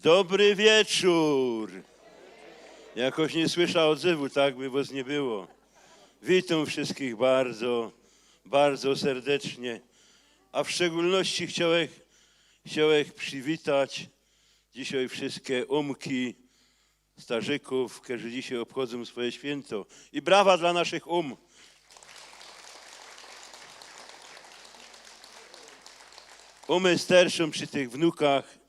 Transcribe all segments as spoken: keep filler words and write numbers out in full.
Dobry wieczōr. Jakoś niy słysza ôdzywu, tak by wŏs niy było. Witōm wszyskich bardzo, bardzo serdecznie. A w szczególności chciołech, chciołech przywitać dzisiej wszyske ōmki, starzykōw, kerzy dzisiej ôbchodzōm swoje świynto. I brawa dlŏ naszych ōm. Ōmy sterszōm przi tych wnukach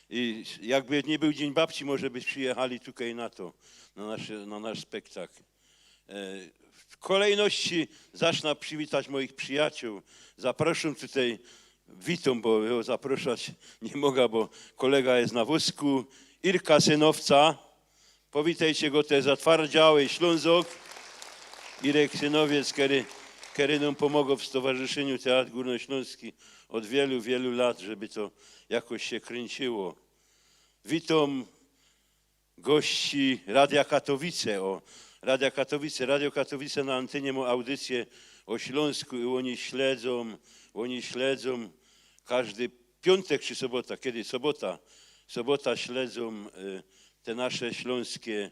i jakby niy bōł Dziyń Babci, może by przijechali tukej na to, na nasz, na nasz spektakl. E, w kolejności zacznã przywitać moich przijacioł. Zaprŏszōm tukej, witōm, bo jŏ zaprŏszać niy moga, bo kolega je na wōzku. Irka Synowca. Powitejcie go, to je zatwardziały Ślōnzok. Irek Synowiec, kery, kery nōm pōmogoł w Stowarzyszyniu Teatr Gōrnoślōnski ôd wielu, wielu lat, żeby to jakoś sie kryńciło. Witōm gości Radia Katowice. Ô, Radia Katowice. Radio Katowice na antynie mŏ audycje ô Ślōnsku i ôni śledzōm, ôni śledzōm kożdy piōntek czy sobota, kedyś sobota, sobota śledzōm, y, te nasze ślōnskie,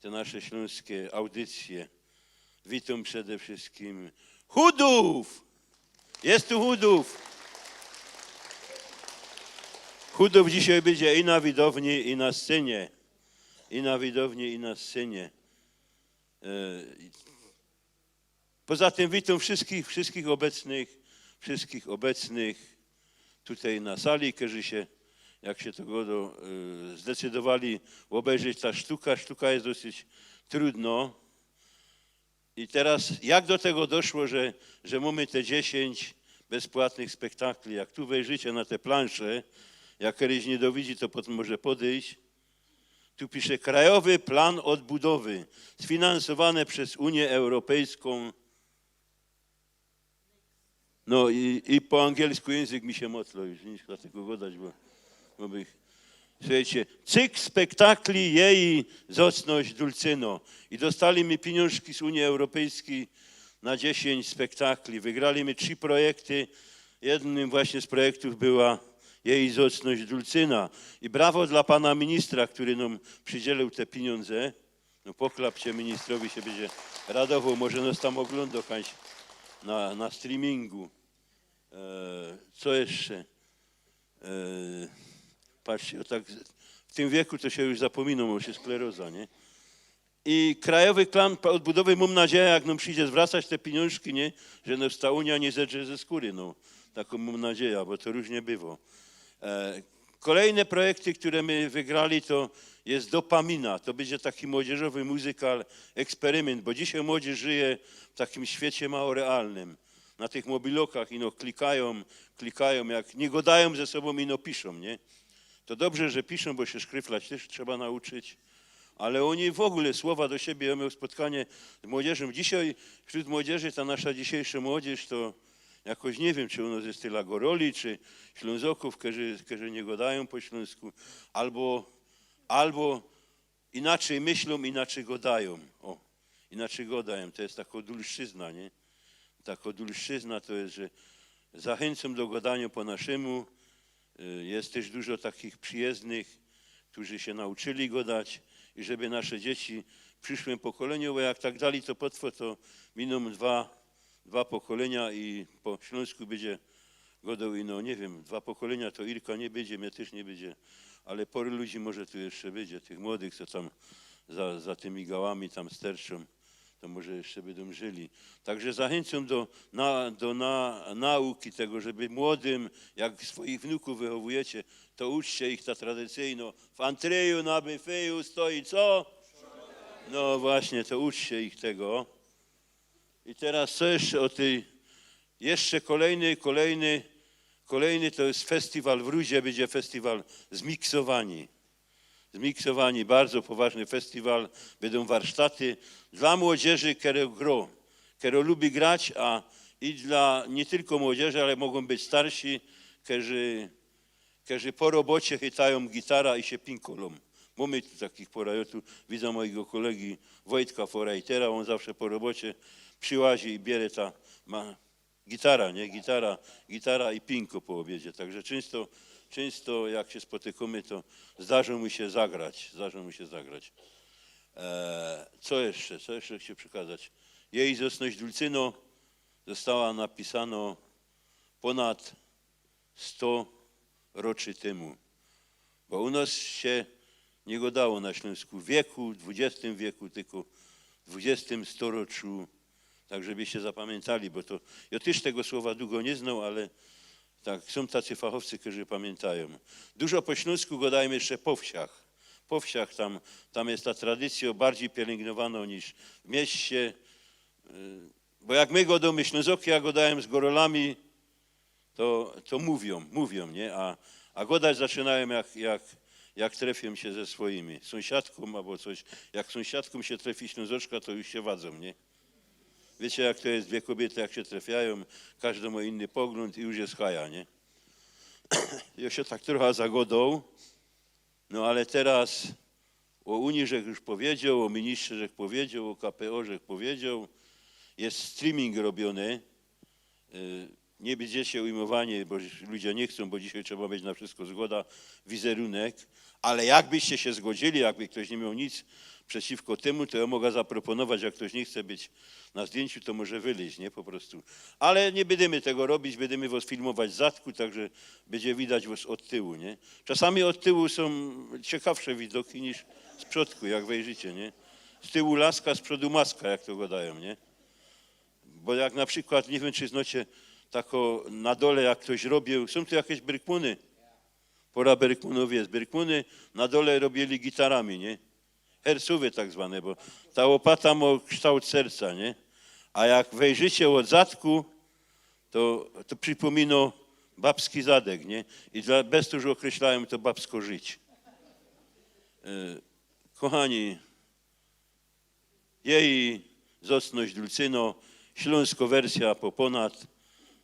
te nasze ślōnskie audycje. Witōm przede wszyskim chudōw! Je tu chudōw! Chudōw dzisiej bydzie i na widowni, i na scenie. I na widowni, i na scenie. E, i poza tym witōm wszyskich, wszyskich ôbecnych, wszyskich ôbecnych tukej na sali, kerzy sie, jak sie to godo, e, zdecydowali ôbejrzeć ta sztuka. Sztuka je dosyć trudno. I teroz, jak do tego doszło, że, że mōmy te dziesiyńć bezpłatnych spektakli? Jak tu wejrzycie na te plansze, jak kedyś niy dowidzi, to potym może podyjś. Tu pisze: Krajowy Plan Odbudowy, sfinansowane przez Uniã Europejską. No i, i po angielsku jynzyk mi sie motlo, już niy chcã tego godać, bo, bo bych... Słuchejcie, cykl spektakli „Jeji zŏcność Dulcyno”. I dostali my piniōnżki z Unii Europejskij na dziesiyńć spektakli. Wygrali my trzi projekty. Jednym właśnie z projektōw była „Jeji zŏcność Dulcyna”. I brawo dlŏ pana ministra, kery nōm przidziylił te piniōndze. No, poklapcie, ministrowi sie bydzie radowoł, może nŏs tam ôglōndŏ kaś na, na streamingu. E, co jeszcze? E, patrzcie, ô tak, w tym wieku to sie już zapōminōm, bo sie skleroza, niy? I Krajowy Plan Pa-, Odbudowy, mōm nadzieja, jak nōm przidzie zwracać te piniōnżki, niy, że nŏs ta Unia niy zedrze ze skōry, no. Takõ mōm nadzieja, bo to rōżnie bywo. E, kolejne projekty, kere my wygrali, to je Dopamina. To bydzie taki młodzieżowy muzykal, eksperymynt, bo dzisiej młodzież żyje w takim świecie mało realnym. Na tych mobilokach ino klikajōm, klikajōm, jak niy godajōm ze sobōm, ino piszōm, niy? To dobrze, że piszōm, bo sie szkryflać tyż trzeba nauczyć. Ale ôni w ogōle słowa do siebie, jŏ mioł spotkanie z młodzieżōm. Dzisiej wśrōd młodzieży, ta nasza dzisiejszŏ młodzież, to jakoś niy wiym, czy u nŏs je tela goroli, czy Ślōnzokōw, kerzy, kerzy niy godajōm po ślōnsku, albo, albo inaczyj myślōm, inaczyj godajōm. Ô, inaczyj godajōm, to je takŏ dulszczyzna, niy? Takŏ dulszczyzna to je, że zachyncoł do godaniŏ po naszymu. Y, je tyż dużo takich przijezdnych, kerzy sie nauczyli godać i żeby nasze dzieci, prziszłym pokolyniu, bo jak tak dalij to potrwŏ, to minōm dwa, dwa pokolynia i po ślōnsku bydzie godoł ino, niy wiym, dwa pokolynia to Irka niy bydzie, mie tyż niy bydzie, ale pŏrã ludzi może tu jeszcze bydzie, tych młodych, co tam za, za tymi gałami tam sterczōm, to może jeszcze bydōm żyli. Tak że zachyncoł do, na, do na, nauki tego, żeby młodym, jak swoich wnukōw wychowujecie, to uczcie ich ta tradycyjno: w antryju na byfeju stoi co? No właśnie, to uczcie ich tego. I teroz co jeszcze ô tyj, jeszcze kolejny, kolejny, kolejny to je festiwal, w Rudzie bydzie festiwal Zmiksowani. Zmiksowani, bardzo powŏżny festiwal, bydōm warsztaty dlŏ młodzieży, kero gro, kero lubi grać, a i dlŏ niy tylko młodzieży, ale mogōm być starsi, kerzy, kerzy po robocie chytajōm gitara i sie pinkolōm. Bo my tu takich pŏra, jŏ tu widzã mojigo kolegi Wojtka Forajtera, ôn zawsze po robocie prziłazi i biere ta, ma, Gitara, nie? Gitara, gitara i pinko po ôbiedzie. Tak że czynsto, czynsto jak sie spotykōmy, to zdarzo mu sie zagrać, zdarzo mu sie zagrać. E, co jeszcze? Co jeszcze chcã przekŏzać? Jeji Zosnŏść Dulcyno została napisano pōnad sto roczy tymu. Bo u nŏs sie niy gŏdało na Ślōnsku w wieku, dwudziestym wieku, tylko w dwudziestym storoczu. Tak żebyście zapamiętali, bo to, jŏ tyż tego słowa dugo niy znŏł, ale tak, sōm tacy fachowcy, kerzy pamiętajōm. Dużo po ślōnsku gŏdajōm jeszcze po wsiach. Po wsiach tam, tam je ta tradycjŏ bardzij pielyngnowano niż w mieście. Y, bo jak my gŏdōmy, Ślōnzoki, jak gŏdajōm z gōrolami, to, to mówiōm, mówiōm, nie? A, a gŏdać zaczynajōm, jak, jak, jak trefiōm sie ze swojimi. Sōmsiadkōm abo coś. Jak sōmsiadkōm sie trefi Ślōnzoczka, to już sie wadzōm, nie? Wiycie, jak to je, dwie kobiyty jak sie trefiajōm, kŏżda mŏ inny poglōnd i już je haja, nie? Jŏ sie tak trocha zagŏdoł, no ale teroz ô Unii żech już powiedzioł, ô ministrze żech powiedzioł, ô K P O żech powiedzioł. Je streaming robiōny. Y, niy bydzie sie ujmowaniŏ, bo ludzie niy chcōm, bo dzisiej trzeba mieć na wszystko zgoda, wizerunek. Ale jakbyście sie zgodzili, jakby ftoś niy mioł nic przeciwko tymu, to jŏ moga zaproponować, jak ftoś niy chce być na zdjynciu, to może wylyź, nie? Po prostu. Ale niy bydymy tego robić, bydymy wŏs filmować z zadku, tak że bydzie widać wŏs ôd tyłu, nie? Czasami ôd tyłu sōm ciekawsze widoki niż z przodku, jak wejrzycie, nie? Z tyłu laska, z przodu maska, jak to gŏdajōm, nie? Bo jak na przikłŏd, niy wiym, czy znŏcie, tako na dole, jak ftoś robiōł, sōm tu jakeś Bergmany. Pora Bergmanōw je. Bergmany na dole robiyli gitarami, nie? Hercowe tak zwane, bo ta łopata mŏ ksztołt serca, nie? A jak wejrzycie ôd zadku, to, to przipōminŏ babski zadek, nie? I dlŏ, bez to już ôkreślajōm to babsko żyć. E, kochani, Jeji Zosnŏść Dulcyno, ślōnsko wersyjŏ po pōnad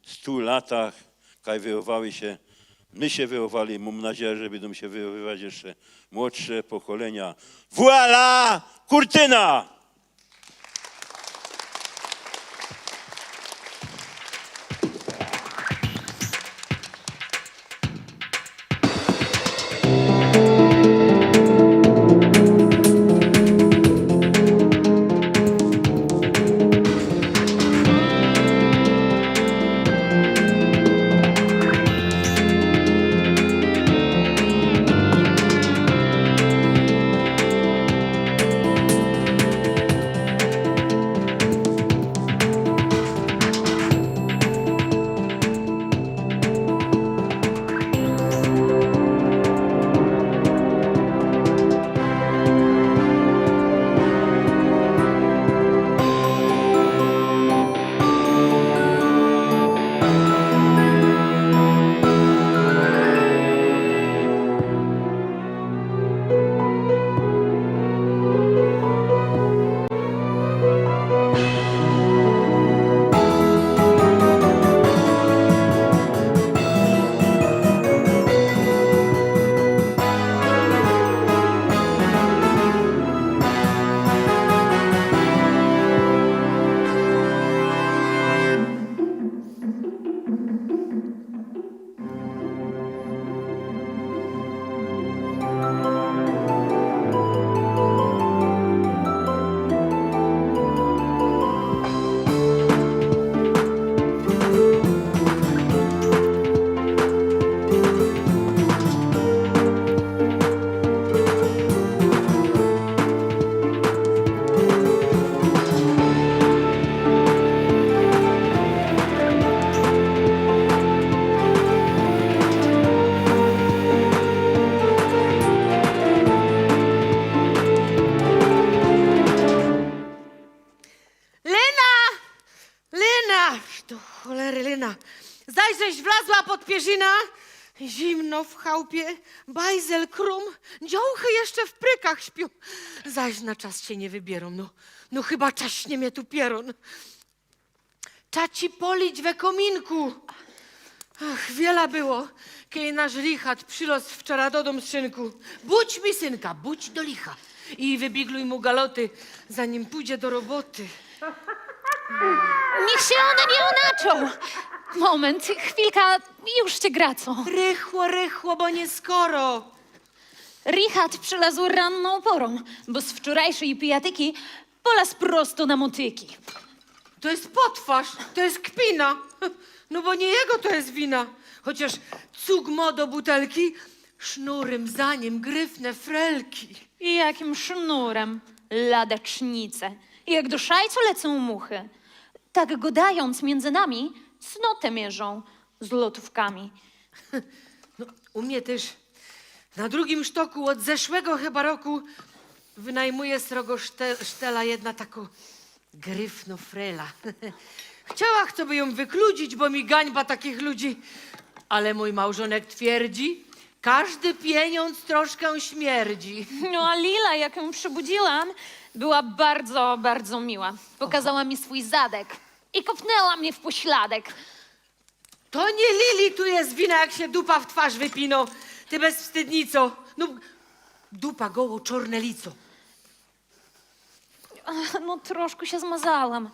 stu latach, kaj wychowały sie, my sie wychowali, mōm nadzieja, że bydōm sie wychowywać jeszcze młodsze pokolynia. Voilà! Kurtyna! Lyna! Lyna! Do cholery, Lyna! Zaś żeś wlazła pod pierzyna? Zimno w chałupie, bajzel krōm, dziołchy jeszcze w prykach śpiōm. Zaś na czas sie niy wybierōm, no, no chyba czaśnie mie tu pierōn. Trza ci polić we kōminku. Ach, wiela było, kej nasz Richard przilŏz wczora do dōm z szynku. Budź mi synka, budź do licha. I wybigluj mu galoty, zanim pōdzie do roboty. Niech sie ône niy ônaczōm. Moment, chwilka, już ciã gracōm. Rychło, rychło, bo niy skoro. Richard przylŏz rannōm porōm, bo z wczorajszyj pijatyki polŏz prosto na motyki. To je potwarz, to je kpina. No bo niy jego to je wina. Chociŏż cug mŏ do butelki, sznurym za nim gryfne frelki. I jakim sznurym, ladacznice. Jak do szajcu lecōm muchy. Tak gŏdajōnc miyndzy nami, cnoty mierzōm z lotōwkami. No, u mie tyż na drugim sztoku ôd zeszłego chyba roku wynajmuje srogo szte-, sztela jedna tako gryfno frela. Chciała, chcoby jōm wykludzić, bo mi gańba takich ludzi. Ale mōj małżōnek twierdzi, kŏżdy pieniōndz troszkã śmierdzi. No a Lila, jak jã przebudziłam, była bardzo, bardzo miła. Pokazała mi swōj zadek i kopnęła mie w pośladek. To niy Lili tu je wina, jak sie dupa w twarz wypino. Ty bezwstydnico. No, dupa goło, czorne lico. No, troszku sie zmazałam.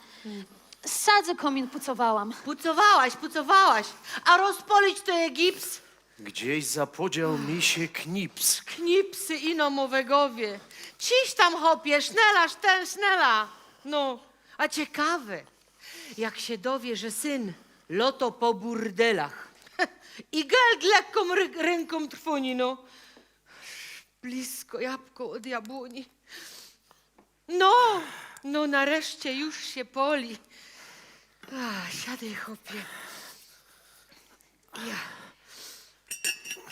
Sadzy kōmin pucowałam. Pucowałaś, pucowałaś. A rozpolić to je gips? Gdzieś zapłodział mi się knips. Knipsy ino mowegowie. Ciś tam, chopie, sznela, szten, sznela. No, a ciekawe, jak sie dowie, że syn lŏto po burdelach. I geld lekkōm ry-, rynkōm trwōni, no. Blisko jabłko ôd jabłōni. No, no nareszcie już sie poli. A, siadej, chopie. Ja.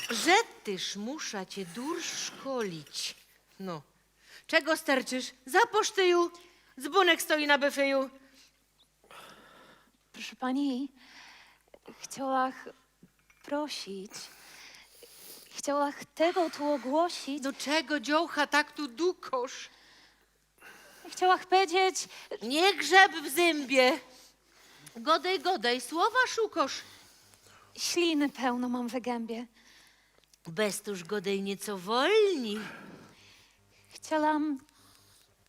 Że tyż musza cie dursz szkolić. No. Czego sterczysz? Zapŏsz tyju. Dzbōnek stoi na byfyju. Proszę pani, chciałach prosić, chciałach tego tu ogłosić. Do czego, dziołcha, tak tu dukosz? Chciałach powiedzieć. Nie grzeb w zymbie. Godej, godej, słowa szukosz. Śliny pełno mam w gębie. Bez tuż godej nieco wolni. Chciałam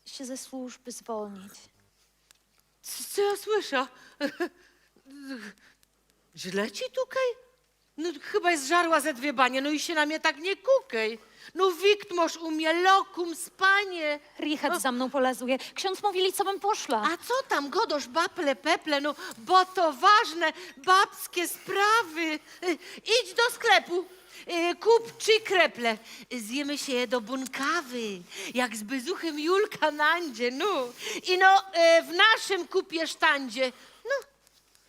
się ze służby zwolnić. Co, co ja słysza? Źle ci tukej? No, chyba żeś zżarła ze dwie banie, no i sie na mie tak niy kukej. No, wikt mosz u mie, lokum, spanie. Richard za mną polazuje. Ksiądz mówi, licowym poszła. A co tam godosz, baple, peple, no, bo to ważne, babskie sprawy. Y, idź do sklepu, y, kup trzi kreple. Zjymy sie do bōnkawy, jak z byzuchym Julka nańdzie, no. I no, y, w naszym kupie sztandzie. No,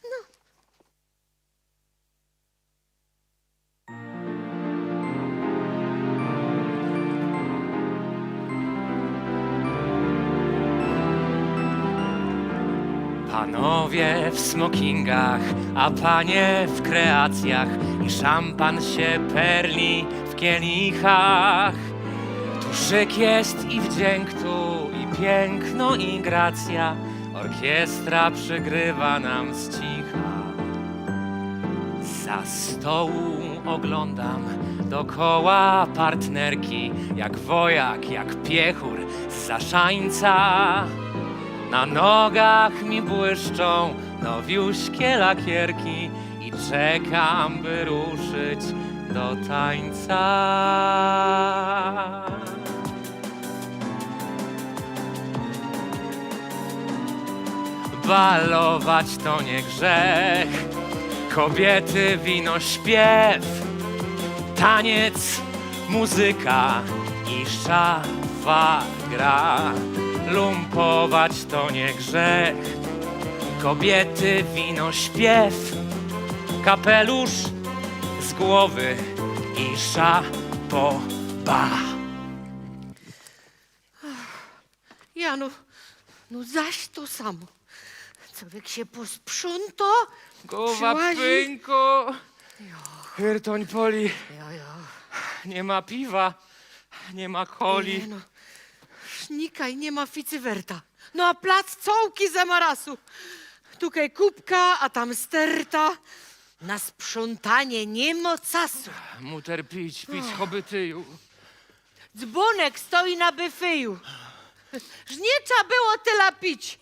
no. Panowie w smokingach, a panie w kreacjach i szampan się perli w kielichach. Tu szyk jest i wdzięk, tu i piękno, i gracja. Orkiestra przygrywa nam z cicha. Za stołu oglądam dokoła partnerki, jak wojak, jak piechur z Zaszańca. Na nogach mi błyszczą nowiuśkie lakierki i czekam, by ruszyć do tańca. Balować to nie grzech, kobiety, wino, śpiew, taniec, muzyka i szafa gra. Lumpować to nie grzech, kobiety, wino, śpiew, kapelusz z głowy i szapoba. Ja, no, no zaś to samo. Cowiek sie posprząto, gowa przyłazi. Pynko. Jo. Hyrtoń poli. Jo, jo. Niy ma piwa, niy ma koli. Niy, no. Sznikaj, niy ma ficywerta. No a plac cołki ze marasu. Tukej kubka, a tam sterta. Na sprzątanie niy ma casu. Muter pić, pić, choby tyju. Dzbōnek stoi na byfyju. Żniy trza było tela pić.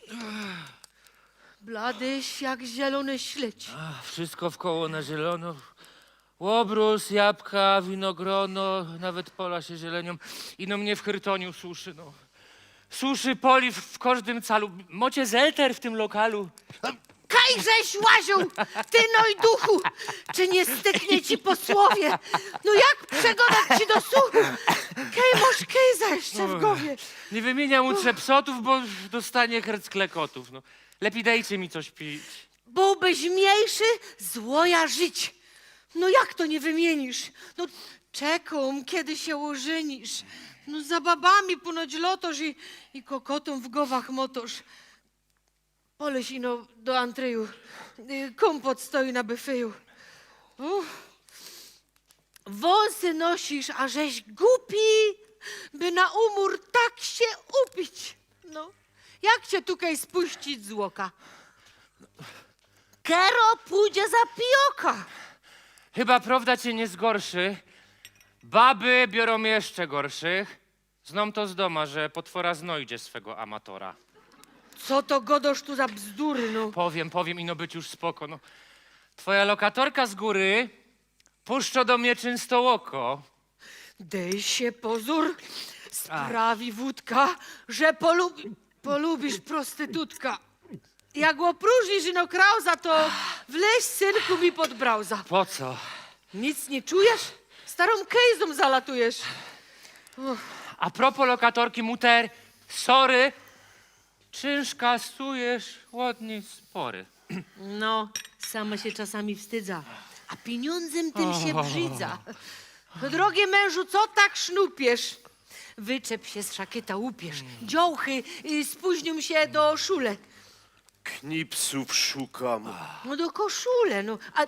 Bladyś jak zielōny śledź. A, wszystko wkoło na zielono. Ôbrōz, jabka, winogrono, nawet pola sie zieleniōm. Ino mie w Chyrtoniu suszy, no. Suszy, poli w, w kożdym calu. Mocie zelter w tym lokalu? Kaj żeś łaził, ty nojduchu! Czy niy styknie ci po słowie? No jak przegodać ci do suchu? Kej mosz kej zejście w gowie? Niy wymiynij mu trzepsotōw, bo dostanie hercklekotōw, no. Lepij dejcie mi coś pić. Byłbyś miyjszy, złoja żyć. No jak to niy wymiyniysz? No, czekōm, kedy sie ôżynisz. No, za babami pōnoć lotosz i, i kokotōm w gowach motosz. Poleź ino do antryju. Y, kōmpot stoi na byfyju. Uff. Wōnsy nosisz, a żeś gupi, by na umōr tak sie upić. No. Jak cie tukej spuścić z ôka? Kero pōdzie za pijoka. Chyba prowda cie niy zgorszy. Baby biorōm jeszcze gorszych. Znōm to z dōma, że potwora znojdzie swego amatora. Co to godosz tu za bzdury, no? Powiym, powiym, ino być już spoko, no. Twoja lokatorka z gōry puszczo do mie czynsto ôko. Dej sie pozōr, sprawi wódka, że polubi-, polubisz prostytutka. Jak ôprużnisz ino krauza, to wleź, synku, mi pod brauza. Po co? Nic niy czujesz? Starōm kejzōm zalatujesz. Uff. A propos lokatorki, muter, sorry, czynszka sujesz ôd nij spory. No, sama sie czasami wstydza. A piniōndzym tym sie brzydza. No, drogi mężu, co tak sznupiysz? Wyczep sie, z szakieta łupiesz. Dziołchy, y, spōźniōm sie do szule. Knipsōw szukam. No do koszule, no. A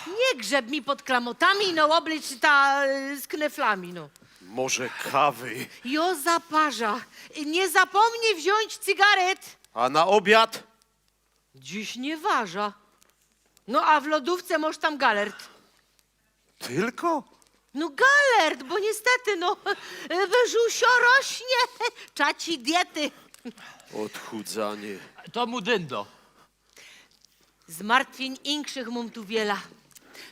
niy grzeb mi pod klamotami, no, ôbleć ta, y, z kneflami, no. Może kawy? Jo zaparza. Niy zapōmnij wziōńć cygaret. A na ôbiad? Dziś niy warza. No, a w lodōwce mosz tam galert. Tylko? No galert, bo niystety, no, brzuszko rośnie, czaci diety. Odchudzanie. To mu dyndo. Zmartwiyń inkszych mōm tu wiela.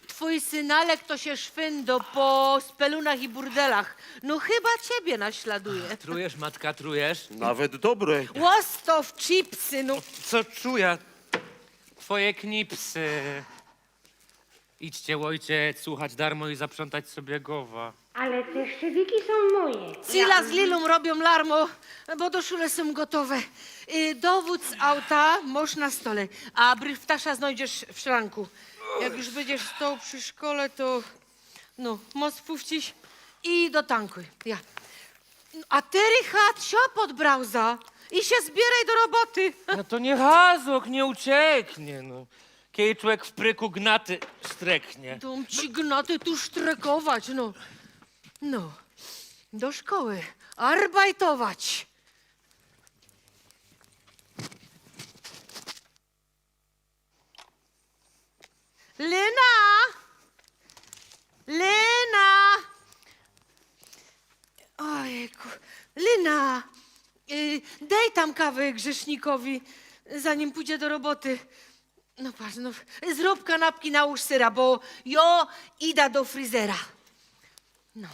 Twōj synalek to sie szwyndo po spelunach i burdelach. No chyba ciebie naśladuje. Trujesz, matka, trujesz? Nawet dobre. Łostow, chipsy, no. Co czuja? Twoje knipsy. Idźcie, ôjciec, słuchać darmo i zaprzątać sobie gowa. Ale te szczewiki sōm moje. Cila z Lilōm robiōm larmo, bo do szule sōm gotowe. Y, dowōd z auta mosz na stole, a bryftosza znojdziesz w szranku. Jak już bydziesz stoł przi szkole, to, no, most puścisz i do tanku. Ja. A ty, Rychard, siōd pod brauza i sie zbiyraj do roboty. No to niy hazok, niy ucieknie, no. Kej człek w pryku gnaty sztreknie. Dōm ci gnaty tu sztrekować, no. No. Do szkoły. Arbajtować. Lyna! Lyna! Ojejku. Lyna! Y, dej tam kawy grzesznikowi, zanim pōdzie do roboty. No patrz, no, zrōb kanapki, nałoż syra, bo jo ida do fryzera. No.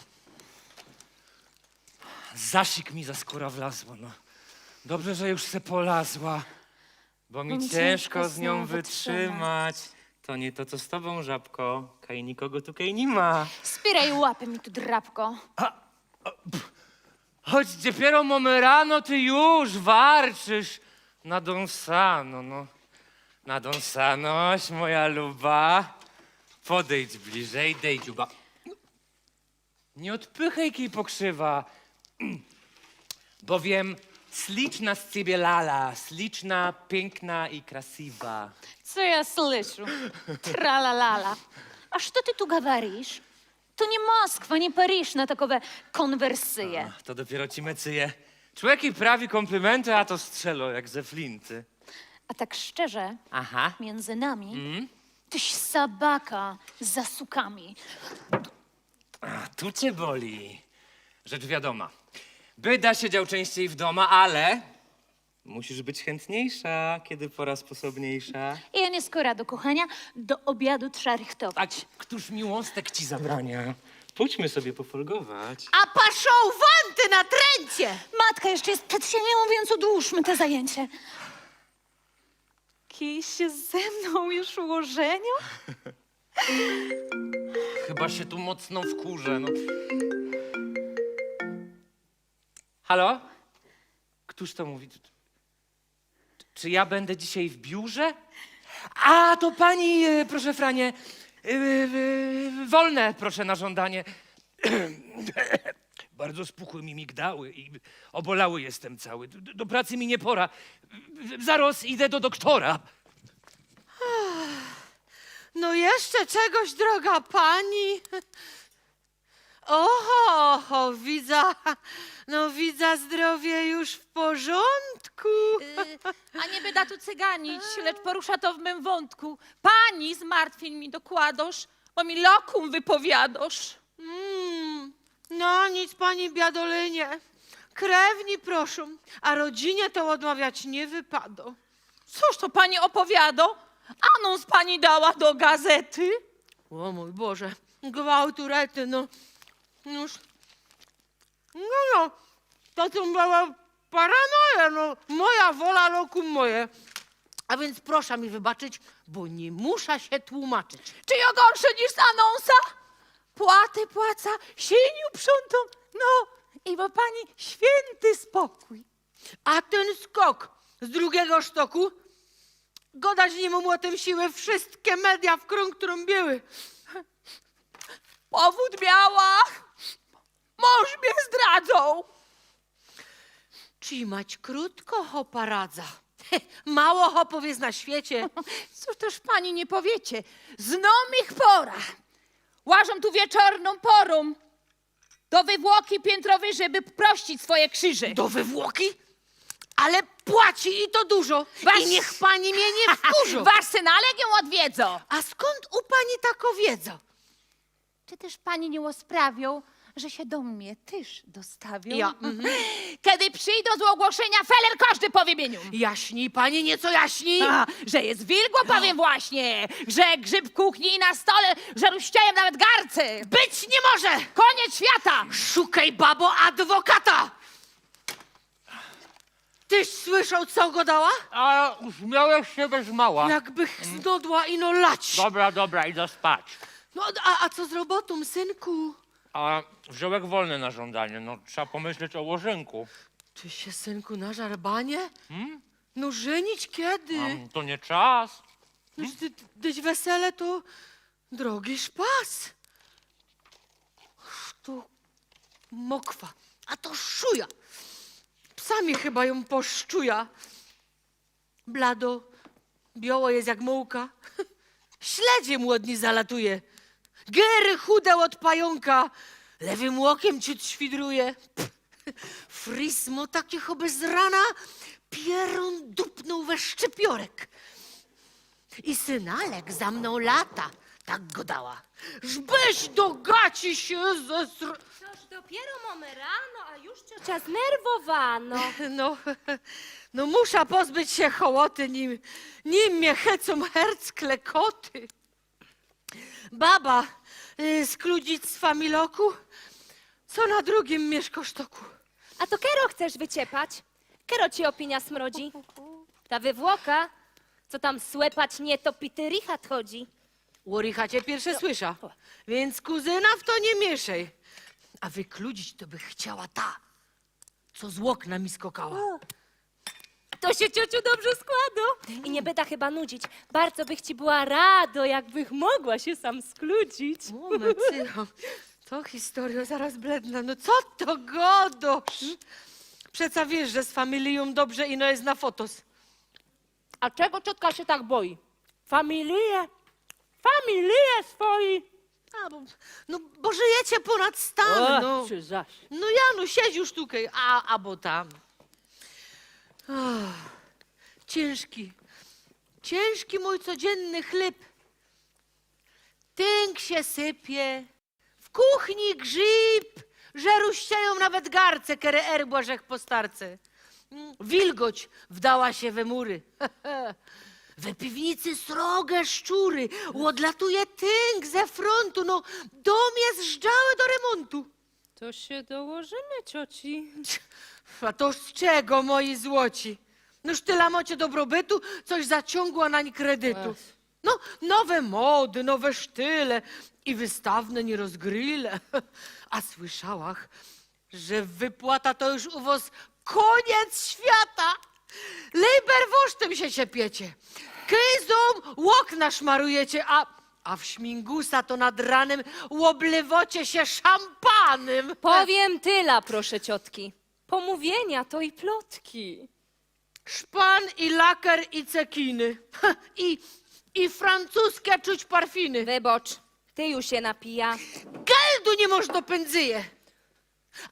Zasik mi za skōra wlazło, no. Dobrze, że już se polazła, bo mi ciynżko z niōm wytrzymać. To niy to, co z tobōm, żabko. Kaj nikogo tukej niy ma. Spieraj łapy mi tu, drapko. A, a, pff. Choć dopiyro mōmy rano, ty już warczysz. Nadōnsano, no. Nadōnsanoś, moja luba. Podejdź bliżyj, dej dziuba. Niy ôdpychej kij pokrzywa. Bo wiym, sliczna z ciebie lala, sliczna, piykna i krasywa. Co jo słyszu? Tralalala. A szto ty tu gawarisz? To niy Moskwa, niy Paryż na takowe kōnwersyje. A, to dopiyro ci mecyje. Człeki prawi kōmplimenty, a to strzelo jak ze flinty. A tak szczerze, aha, miyndzy nami, mm, tyś sabaka za sukami. A, tu cie boli. Rzecz wiadōma. Byda siedział czynściej w dōma, ale Musisz być chętniejsza, kiedy pora sposobniejsza. Ja niy skora do kuchania, do ôbiadu trza rychtować. A któż miłostek ci zabrania? Pójdźmy sobie pofolgować. A paszą wanty na tryncie! Matka jeszcze jest przed siemią, więc odłóżmy te zajęcie. Kij się ze mną już ułożeniu? Chyba się tu mocno wkurzę, no. Halo? Któż to mówi? Czy ja będę dzisiaj w biurze? A, to pani, e, proszę, Franie. E, e, wolne, proszę, na żądanie. Bardzo spuchły mi migdały i obolały jestem cały. Do, do pracy mi nie pora. Zaraz idę do doktora. No jeszcze czegoś, droga pani. Oho, oho, widzę, no widzę, zdrowie już w porządku. Y, a niy byda tu cyganić, lecz porusza to w mym wōntku. Pani zmartwień mi dokładŏsz, bo mi lokum wypowiadŏsz. Mm, no nic, pani biadolynie. Krewni proszōm, a rodzinie to ôdmawiać niy wypadŏ. Cōż to pani ôpowiadŏ? Anōns pani dała do gazety? O mōj Boże, gwałtu rety, no. Już. No, no, to sōm były paranoje, no. Moja wola, lokum moje. A więc proszã mi wybaczyć, bo niy musza sie tłumaczyć. Czy jŏ gorszy niż z anōnsa? Płaty płaca, siyniu przątōm, no i ma pani świynty spokōj. A tyn skok z drugigo sztoku? Godać niy mōm ô tym siły, wszyjske media w krōng trōmbiły. Powōd miała, mōnż mie zdradzōł. Trzimać krōtko chopa radza. Mało chopōw je na świecie. Cōż tyż pani niy powiecie, znōm ich pora. Łażōm tu wieczornōm porōm do wywłoki piyntrowyj, żeby prościć swoje krzyże. Do wywłoki? Ale płaci i to dużo. Wasz- I niych pani mie niy wkurzŏ. Wasz synaleg jã ôdwiedzŏ. A skōnd u pani takŏ wiedza? Czy tyż pani niy ôsprawiōł, że sie do mie tyż dostawioł? Ja, mhm. Kej przijdōm z ôgłoszynia, feler kożdy po wymiyniu. Jaśnij pani, niyco jaśnij. A, że je wilgo, powiym właśnie, że grzyb w kuchni i na stole, że ruściejōm nawet garce. Być niy może! Kōniec świata! Szukej, babo, adwokata! Tyś słyszoł, co godała? A już miałeś się bez mała. Jakbych znodła ino lać. Dobra, dobra, idę spać. No, a, a co z robotōm, synku? A wziōnłech wolne na żōndanie, no trzeba pomyśleć ô łożynku. Ty sie, synku, nażar banie? No żenić kej? A, to niy czas. No, ty, ty, tyś wesele to drogi szpas. To mokwa, a to szuja. Psa mi chyba jōm poszczuja. Blado, bioło je jak mułka. Śledzie mu ôd nij zalatuje. Gery chude ôd pajōnka. Lewym ôkiym ciut świdruje. Frismo taki choby z rana pierōn dupnōł we szczypiorek. I synaleg za mnōm lata, tak godała. Żebyś do gaci sie zesr... Toż dopiyro mōmy rano, a już ciocia znerwowano. No, no musza pozbyć sie hołoty, nim, nim mie hecōm herc klekoty. Baba, y, skludzić z familoku, co na drugim miyszko sztoku. A to kero chcesz wyciepać? Kero ci ôpinia smrodzi? Ta wywłoka, co tam słepać niy to, pity richat chodzi. Ô richacie piyrsze słysza, więc kuzyna w to niy miyszej. A wykludzić to bych chciała ta, co z ôkna mi skokała. To sie, ciociu, dobrze składo. I niy byda chyba nudzić. Bardzo bych ci była rado, jakbych mogła sie sam skludzić. Moment, syno. To historyjo, zaroz bledna. No co to godosz? Przeca wiysz, że z familijōm dobrze ino je na fotos. A czego ciotka sie tak boi? Familije, familije swojij. A, bo, no, bo żyjecie ponad stan, O, no. czy zaś. No ja, no siedź już tukej, a, abo tam. Ach, ciynżki, ciynżki mōj codziynny chlyb. Tynk sie sypie, w kuchni grzyb, że ruściejōm nawet garce, kere erbła żech po starce. Mm, wilgoć wdała sie we mury. We piwnicy srogŏ szczury, ôdlatuje tynk ze frōntu, no, dōm je zdrzałi do remōntu. To sie dołożymy, cioci. A to z czego, moji złoci? Noż tela mŏcie dobrobytu, coś zaciōngła nań kredytu. Ach. No, nowe mody, nowe sztyle i wystawne niyroz grille. A słyszałach, że wypłata to już u wŏs kōniec świata. Lejber wŏsztym sie ciepiecie. Kyzōm ôkna szmarujecie, a, a w śmiyngusa to nad ranym ôblywŏcie sie szampanym. Powiym tela, proszę ciotki. Pomówienia to i plotki. Szpan i laker i cekiny. I, i francuske czuć parfiny. Wybŏcz, ty już sie napija. Geldu niy mosz do pynzyje.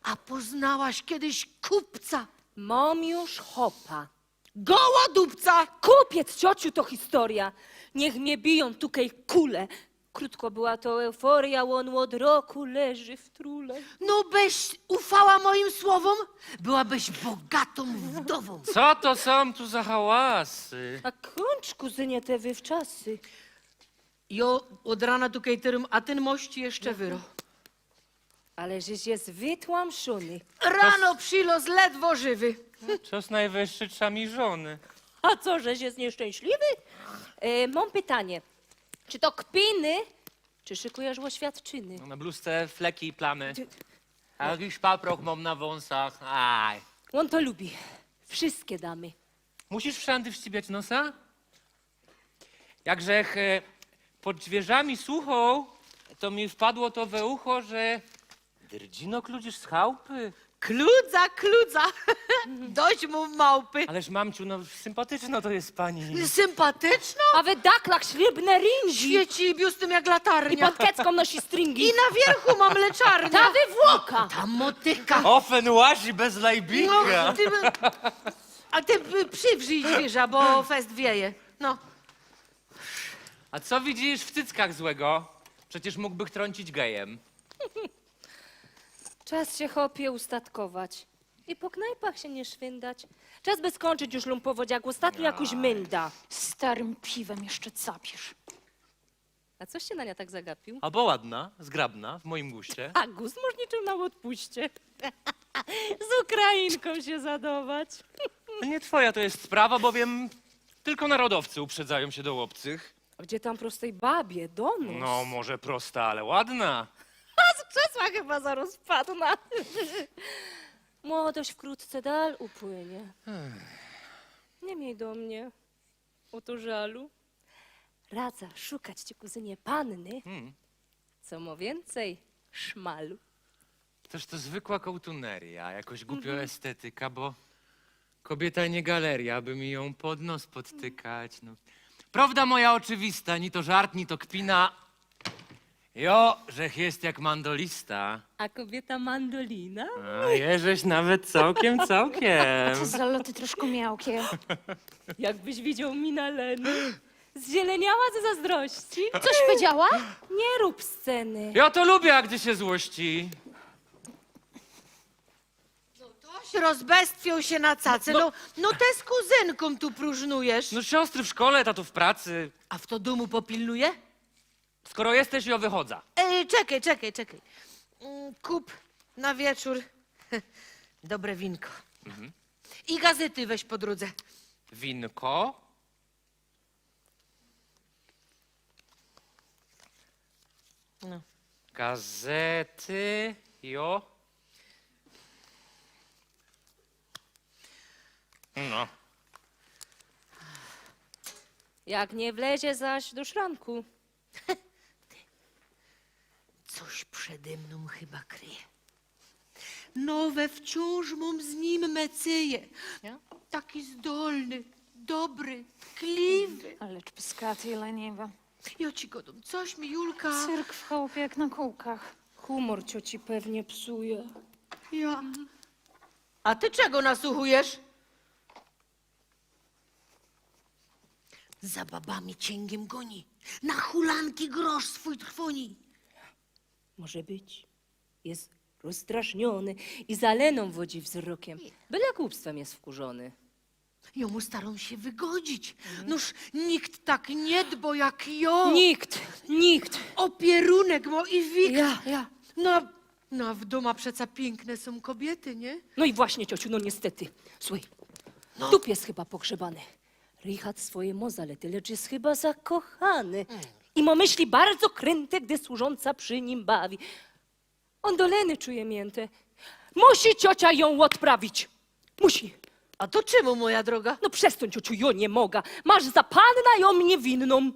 A poznałaś kejś kupca? Mōm już chopa. Gołodupca! Kupiec, ciociu, to historyjŏ. Niych mie bijōm tukej kule. Krōtko była to euforyjŏ, ôn ôd roku leży w trule. No byś ufała moim słowōm, byłabyś bogatōm wdowōm. Co to sōm tu za hałasy? A kōńcz, kuzynie, te wywczasy. Jŏ ôd rana tukej tyrōm, a tyn mości jeszcze wyro. Ale żeś je wytłamszōny. Rano przilŏz ledwo żywy. Czas nojwyższy, trza mi żōny. A co, żeś je nieszczynśliwy? E, mōm pytanie. Czy to kpiny, czy szykujesz ôświadczyny? No, na bluzce fleki i plamy. Ty- A jakiś paprok mōm na wōnsach. Aj. Ôn to lubi. Wszyjske damy. Musisz wszyndy wścibiać nosa? Jakżech, e, pod dwierzami słuchoł, to mi wpadło to we ucho, że dyrdzino kludzisz z chałpy. Kludza, kludza. Dość mu małpy. Ależ, mamciu, no, sympatyczno to jest pani. Sympatyczno? A we daklach ślubne ringi. Świeci biustym jak latarnia. I pod keckōm nosi stringi. I na wierchu ma mleczarniã. Ta wywłoka. Ta motyka. Ofen łazi bez lajbika. No, ty, a ty, y, przywrzyj dźwiyrza, bo fest wieje. No. A co widzisz w cyckach złego? Przecież mógłbych trącić gejem. Czas sie, chopie, ustatkować. I po knajpach sie niy szwyndać. Czas by skōńczyć już lumpować, jak ôstatnio jakuś mynda. Starym piwym jeszcze capisz. A coś sie na niã tak zagapił? A bo ładna, zgrabna, w moim guście. A gust mosz niczym na ôdpuście. Z Ukrainkōm sie zadować. No niy twoja to jest sprawa, bowiem tylko narodowcy uprzedzają się do obcych. A gdzie tam prostej babie donos? No, może prosta, ale ładna. A z krzesła chyba zarŏz padna. Młodość wkrótce dal upłynie. Niy miej do mie ô to żalu. Radzã szukać ci, kuzynie, panny, hmm, co mo wiyncyj szmalu. Toż to zwykła kołtuneria, jakoś głupio estetyka, bo kobieta niy galeria, by mi jã pod nos podtykać. No. Prŏwda moja ôczywista, ni to żart, ni to kpina. Jo, żech jest jak mandolista. A kobieta mandolina? A, jeżeś nawet cołkiem, cołkiem. Ty zaloty troszkõ miałkie. Jakbyś widzioł minã Leny. Zzieleniała ze zazdrości. Coś powiedziała? Niy rōb sceny. Ja to lubiã, jak ty sie złości. No toś rozbestwiōł sie na cacy. No, no, ty z kuzynkōm tu próżnujesz. No, siostry w szkole, tato w pracy. A fto dōmu popilnuje? Skoro jesteś, jo wychodzã. E, czekej, czekej, czekej. Mm, kup na wieczōr dobre winko. Mhm. I gazety weź po drōdze. Winko? No. Gazety, jo. No. Jak niy wlezie zaś do szranku. Coś przede mnōm chyba kryje. No, we wciōnż mōm z nim mecyje. Ja? Taki zdolny, dobry, tkliwy. Ale pyskaty i leniwy. Jo ci godōm, coś mi, Julka. Cyrk w chałupie jak na kōłkach. Humor cioci pewnie psuje. Ja. A ty czego nasłuchujesz? Za babami ciyngiym goni, na hulanki grosz swōj trwoni. Może być. Jest rozdrażniōny i za Lenōm wodzi wzrokiym. Byle głupstwym je wkurzōny. Jōm starōm sie wygodzić. Noż nikt tak niy dbo jak jŏ. Nikt, nikt. Opierunek mōm i wik. Ja, ja. No, no, a w dōma przeca piykne sōm kobiyty, niy? No i właśnie, ciociu, no niestety. Słuchej, no. Tu pies chyba pogrzebany. Richard swoje mo zalety, lecz je chyba zakochany. Mm. I mo myśli bardzo krynte, gdy służōnca przi nim bawi. Ôn do Leny czuje miyntã. Musi ciocia jōm ôdprawić. Musi. A to czymu, moja droga? No przestōń, ciociu, jŏ niy moga. Masz za panna jōm niywinną.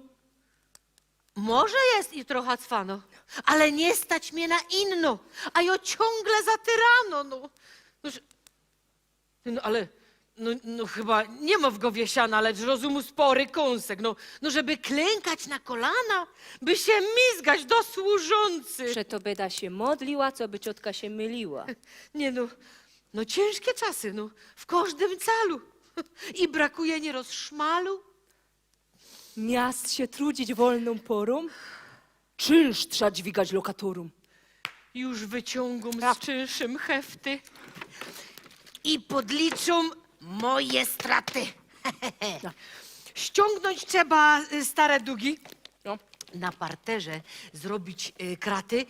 Może je i trocha cwano, ale niy stać mie na inno, a jŏ ciōngle za tyrano, no. No, że- No ale, no, no chyba niy mo w gowie siana, lecz rozumu spory kōnsek. No, no żeby klękać na kolana, by sie mizgać do służōncy. Przeto byda sie modliła, co by ciotka sie myliła. Niy no, no ciynżkie czasy, no, w kożdym calu. I brakuje niyroz szmalu. Miast sie trudzić wolnōm porōm, czynsz trza dźwigać lokatorōm. Już wyciōngōm z czynszym hefty i podliczōm moje straty. No. Ściōngnōńć trzeba, y, stare dugi. No. Na parterze zrobić, y, kraty.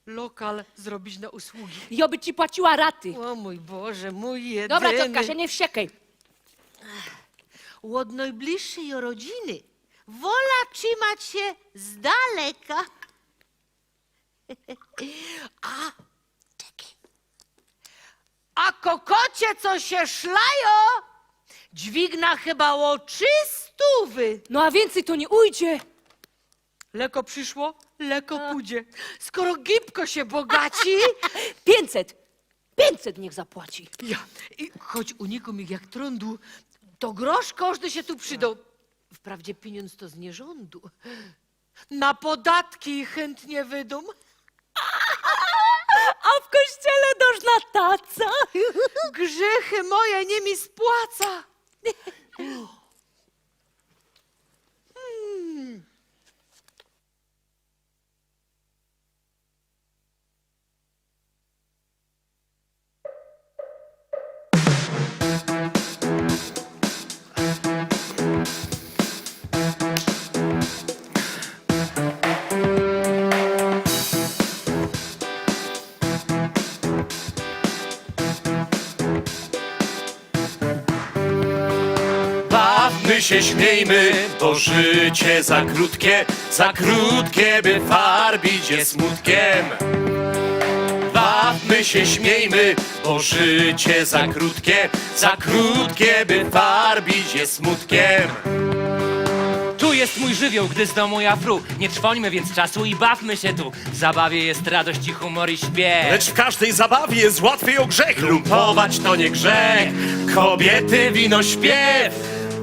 Lokal zrobić na usługi. I jŏ by ci płaciła raty. O mōj Boże, mōj jedyny. Dobra, ciotka, sie niy wściekej. Ôd nojbliższyj rodziny wola trzimać sie z daleka. A, czekej. A kokocie, co sie szlajōm, dźwigna chyba ô trzi stówy. No a wiyncyj to niy ujdzie. Leko prziszło, leko pudzie. Skoro gibko sie bogaci. Piyńćset. Piyńćset niych zapłaci. Ja. I choć unikōm ich jak trōndu, to grosz kożdy sie tu przidŏ. Wprawdzie piniōndz to z niyrzōndu. Na podatki chyntnie wydōm. A w kościele dosz na taca. Grzychy moje niy mi spłaca. Hmm. Bawmy sie, śmiejmy, bo życie za krótkie, za krótkie, by farbić je smutkiem. Bawmy sie, śmiejmy, bo życie za krótkie, za krótkie, by farbić je smutkiem. Tu jest mój żywioł, gdy znowu ja fru. Nie trwońmy więc czasu i bawmy się tu. W zabawie jest radość i humor i śmiech. Lecz w każdej zabawie jest łatwy ją grzech. Lumpować to nie grzech. Kobiety, wino, śpiew.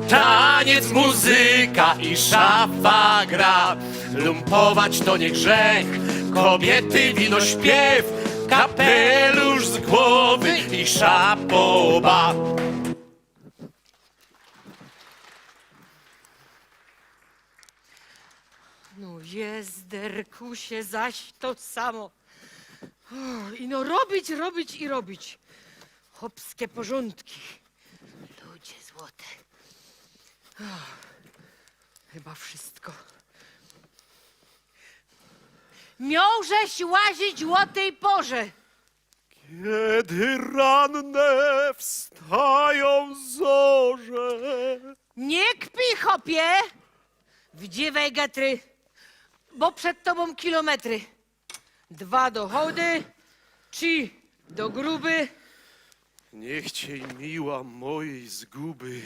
Taniec, muzyka i szafa gra. Lumpować to nie grzech. Kobiety, wino, śpiew. Kapelusz z głowy i szapoba. No, jezderkusie, zaś to samo. O, ino robić, robić i robić. Chopskie porzōndki. Ludzie złoty. O, chyba wszystko. Miŏłżeś łazić ô tyj porze. Kiedy ranne wstają zorze. Niy kpij, chopie! Wdziwej getry, bo przed tobōm kilometry. Dwa do chody, trzi do gruby. Nie chciej, miła, mojej zguby.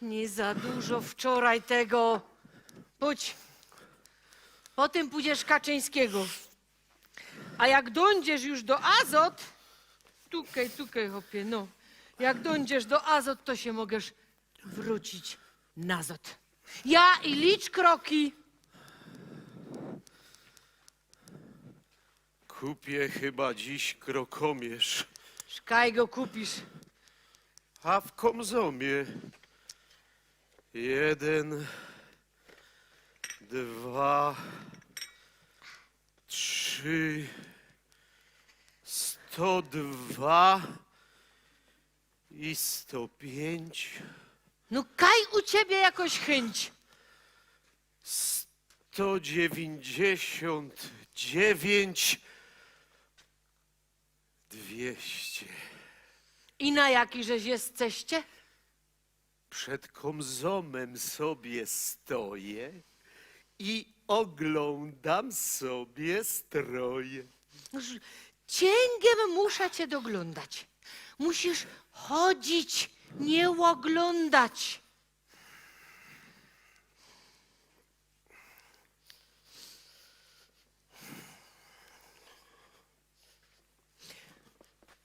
Niy za dużo wczoraj tego. Pōdź. Potym pōdziesz Kaczyńskigo. A jak dōńdziesz już do Azot, tukej, tukej, chopie, no. Jak dōńdziesz do Azot, to sie mogesz wrōcić nazod. Ja i licz kroki. Kupię chyba dziś krokomierz. Szkaj go kupisz. A w Komzomie jeden, dwa, trzy, sto. sto dwa i sto pięć. No kaj u ciebie jakoś chyńć? Sto dziewięćdziesiąt dziewięć, dwieście. I na jaki żeś jest ceście? Przed komzomem sobie stoję i oglądam sobie stroje. Ż-, cięgiem muszę cię doglądać. Musisz chodzić, nie oglądać.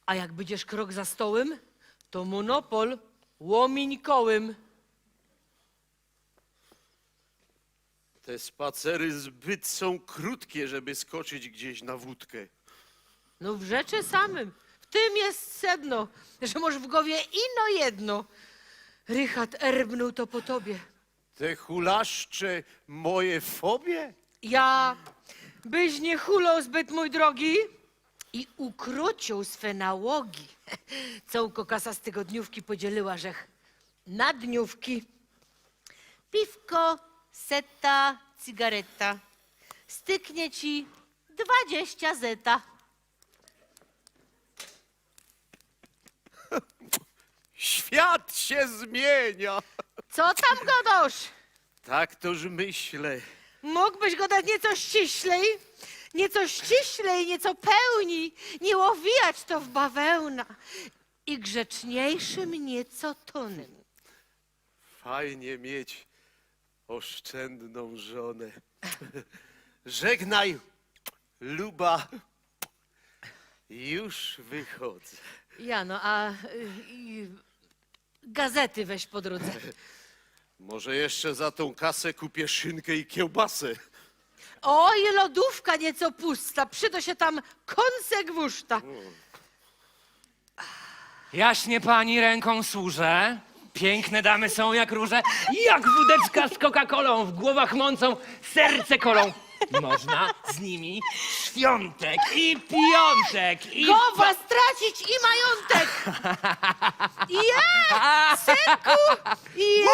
A jak bydziesz krok za stołym, to monopol, łomiń kołym. Te spacery zbyt są krótkie, żeby skoczyć gdzieś na wódkę. No w rzeczy samym. W tym jest sedno, że masz w głowie ino jedno. Rychard erbnął to po tobie. Te hulaszcze moje fobie? Ja byś nie hulał zbyt, mój drogi, i ukrócił swe nałogi. Cołko kasa z tygodniówki podzieliła żech na dniówki. Piwko, seta, cygareta. Styknie ci dwadzieścia zeta. Świat się zmienia. Co tam gadasz? Tak toż myślę. Mógłbyś gadać nieco ściślej, nieco ściślej, nieco pełni, nie owijać to w bawełna i grzeczniejszym nieco tonem. Fajnie mieć oszczędną żonę. Żegnaj, luba. Już wychodzę. Ja, no, a, y, i gazety weź po drodze. Może jeszcze za tą kasę kupię szynkę i kiełbasę. Oj, lodówka nieco pusta, przyda się tam kąsek wuszta. Jaśnie pani ręką służę. Piękne damy są jak róże, jak wódeczka z Coca-Colą, w głowach mącą, serce kolą. Można z nimi świątek i piątek i Gowa stracić i majątek! Je! Synku! Je! No,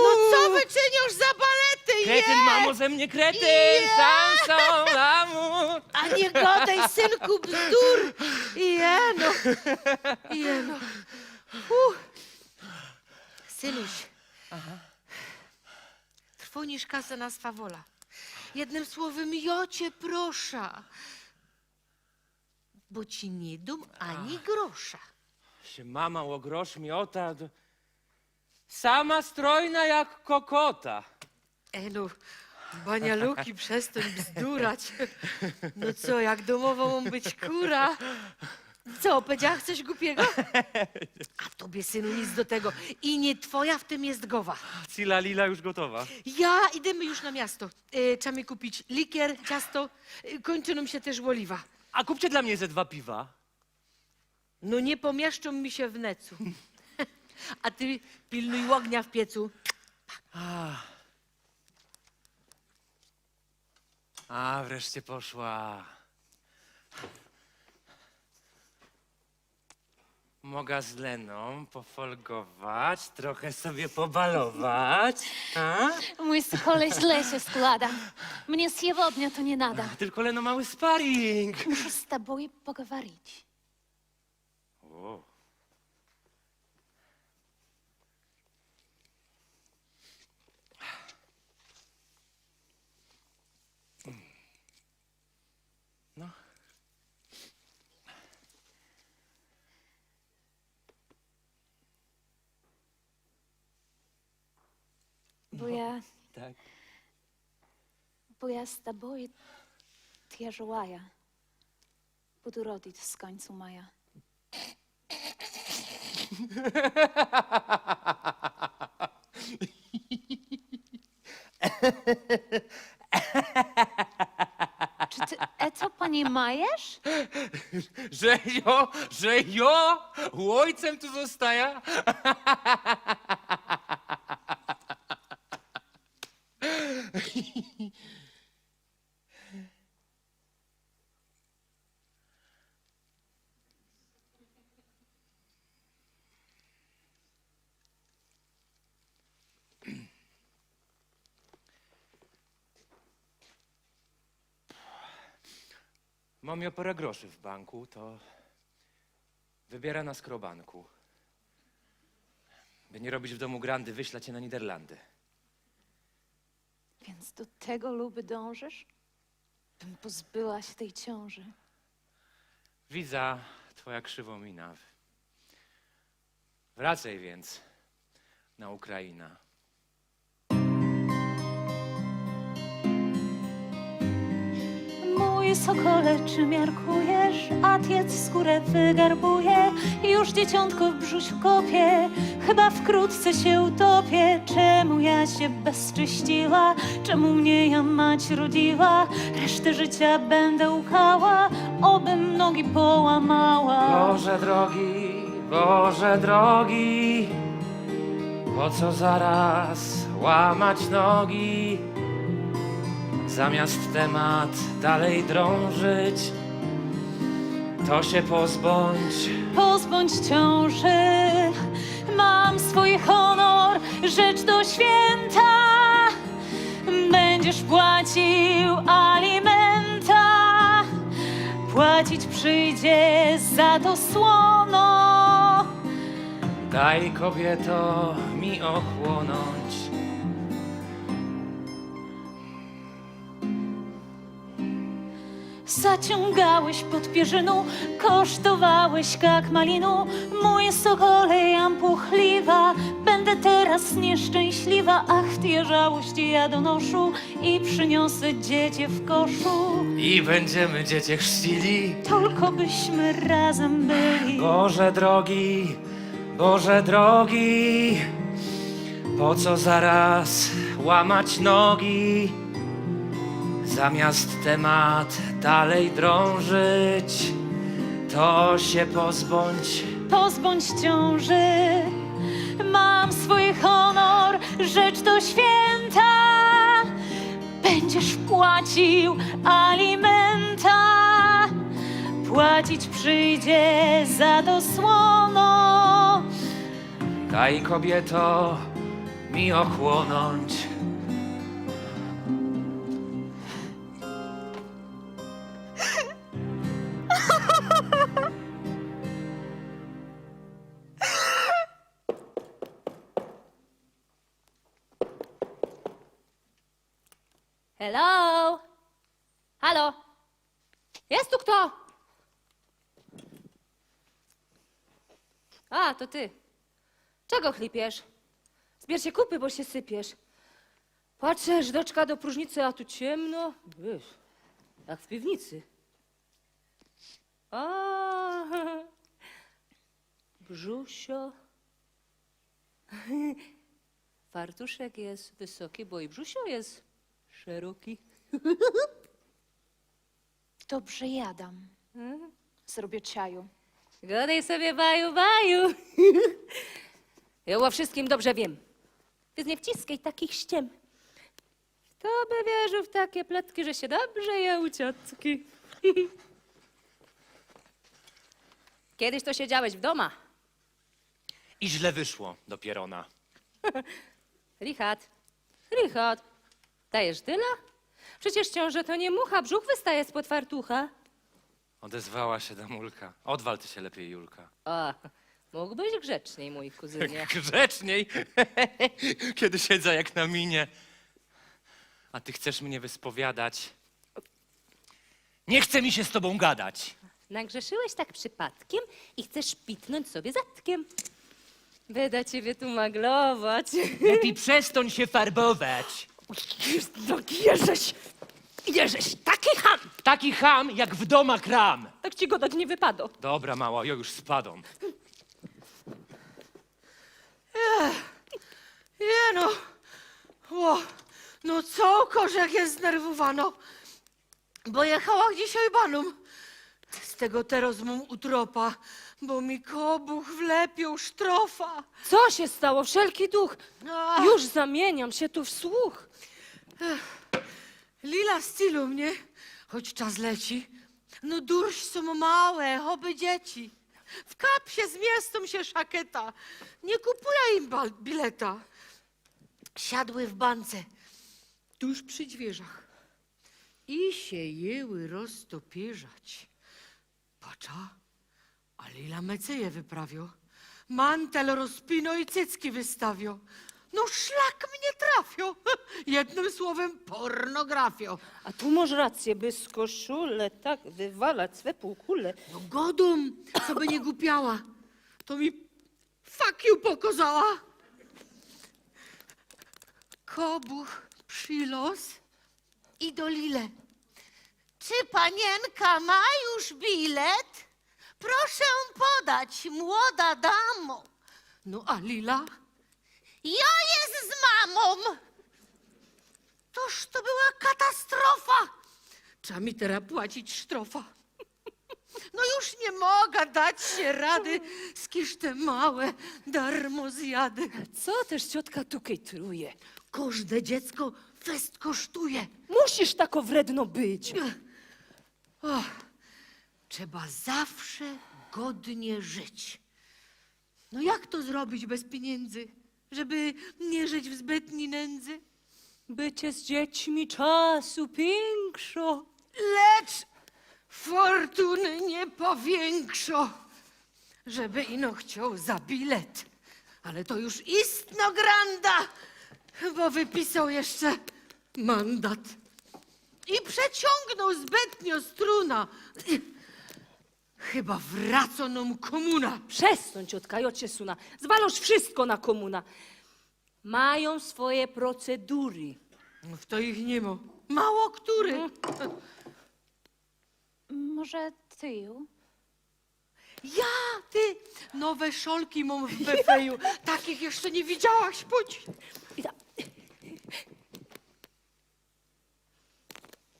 no co wy czynisz za balety? Kretyn, je! Mamo, ze mnie kretyn, je! Sam są lamus. A nie gadaj, synku, bzdur! Je no! Je no! Fu. Synuś, trwonisz kasę na swawola. Jednym słowym, ja cię proszę, bo ci nie dam ani grosza. Się mama o grosz miota, d-, sama strojna jak kokota. E, no, banialuki, przestań bzdurać. No co, jak domową mam być kura? Co, powiedziała coś głupiego? A tobie, synu, nic do tego. I nie twoja w tym jest gowa. Cila lila już gotowa. Ja, idziemy już na miasto. E, trzeba mi kupić likier, ciasto. E, kończy nam się też oliwa. A kupcie dla mnie ze dwa piwa. No nie pomieszczą mi się w necu. A ty pilnuj ognia w piecu. A. A, wreszcie poszła. Mogę z Leną pofolgować, trochę sobie pobalować. A? Mój z kolei źle się składa. Mnie z jewodnia to nie nada. Tylko, Leno, mały sparring. Muszę z tobą poговорить. O. No. Bo ja, tak. Bo ja z tobą i ty żłaja. Буду родити з кінцю мая. Czy ty, e, to pani Majesz? Że jo, że jo, ojcem tu zostaja. Mōm jo pŏrã groszy w banku, to wybiera na skrobanku. By niy robić w dōmu grandy, wyślã cie na Niderlandy. Więc do tego, luby, dążysz? Bym pozbyła się tej ciąży. Widzã twoja krzywo mina. Wracaj więc na Ukraina. Mōj sokole, czy miarkujesz? A tiec skōrę wygarbuje, już dzieciątko w brzusiu kopie. Chyba wkrótce się utopię. Czemu ja się bezcześciła? Czemu mnie ja mać rodziła? Resztę życia będę łkała, obym nogi połamała. Boże drogi, Boże drogi, po co zaraz łamać nogi? Zamiast temat dalej drążyć, to się pozbądź. Pozbądź ciąży, mam swój honor, rzecz do święta. Będziesz płacił alimenta, płacić przyjdzie za to słono. Daj, kobieto, mi ochłonąć. Zaciągałeś pod pierzynu, kosztowałeś jak malinu. Moje sokole, jam płochliwa, będę teraz nieszczęśliwa. Ach, ty żałości, ja donoszą i przyniosę dziecię w koszu. I będziemy dziecię chrzcili. Tylko byśmy razem byli. Boże drogi, Boże drogi, po co zaraz łamać nogi? Zamiast temat dalej drążyć, to się pozbądź. Pozbądź ciąży, mam swój honor, rzecz do święta. Będziesz płacił alimenta, płacić przyjdzie za to słono. Daj, kobieto, mi ochłonąć. Hello? Halo? Jest tu kto? A, to ty. Czego chlipiesz? Zbier się kupy, bo się sypiesz. Patrzę, żdoczka do próżnicy, a tu ciemno. Wiesz, jak w piwnicy. A, brzusio. Fartuszek jest wysoki, bo i brzusio jest szeroki. Dobrze jadam. Mhm. Zrobię czaju. Gadaj sobie baju, baju. Ja o wszystkim dobrze wiem. Więc nie wciskaj takich ściem. Kto by wierzył w takie plotki, że się dobrze je u ciotki? Kiedyś to siedziałeś w doma. I źle wyszło do pierona. Richard, Richard, dajesz dyla? Przecież ciąże to nie mucha, brzuch wystaje spod fartucha. Odezwała się Damulka. Odwal ty się lepiej, Julka. A, mógłbyś grzeczniej, mój kuzynie. Grzeczniej? Kiedy siedzę jak na minie. A ty chcesz mnie wyspowiadać? Nie chce mi się z tobą gadać. Nagrzeszyłeś tak przypadkiem i chcesz pitnąć sobie zatkiem. Będę ciebie tu maglować. Lepiej przestań się farbować. No, Jerześ! Jerześ, taki ham! Taki ham, jak w doma kram. Tak ci godać nie wypado. Dobra, mała, ja już spadam. Jeno. Ło, no co, korzek jest znerwowano. Bo jechała dzisiaj baną. Z tego teraz mam utropa, bo mi kobuch wlepił sztrofa. Co się stało? Wszelki duch. A. Już zamieniam się tu w słuch. Lila z Cilą, nie? Choć czas leci. No durś są małe, choby dzieci. W kapsie zmieszczą się szaketa. Nie kupuję im bal-, bileta. Siadły w bance, tuż przy drzwiach. I sie jyły roztopierzać. Patrza, a Lila meceje wyprawiŏ. Mantel rozpinŏ i cycki wystawiŏ. No szlak mie trafiŏ. Jednym słowym pornografiŏ. A tu mosz racyjõ, bez koszule tak wywalać swe półkule. No godōm, coby niy gupiała. To mi fak ju pokŏzała. Kobuch przilŏz i do Lile. Czy panienka ma już bilet? Proszę podać, młoda damo. No a Lila? Ja jest z mamą. Toż to była katastrofa. Trzeba mi teraz płacić sztrofa. No już nie mogę dać się rady, skież te małe darmo zjady. Co tyż ciotka tu kejtruje? Kożde dziecko fest kosztuje. Musisz tako wredno być. Och, trzeba zawsze godnie żyć. No jak to zrobić bez pieniędzy, żeby nie żyć w zbytni nędzy? Bycie z dziećmi czasu piększo. Lecz fortuny nie powiększo, żeby ino chciał za bilet. Ale to już istno granda, bo wypisał jeszcze mandat. I przeciągnął zbytnio struna. Chyba wraca nam komuna. Przestań, ciotka, jŏ cię suna. Zwalŏsz wszystko na komuna. Mają swoje procedury. W to ich nie ma. Mało który. No. Może ty ju? Ja, ty! Nowe szolki mam w Befeju. Takich jeszcze nie widziałaś, pójdź. I ta-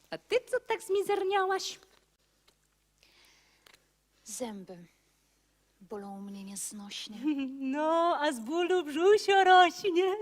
A ty co tak zmizerniałaś? Zęby bolą mnie nieznośnie. No, a z bólu brzusio rośnie.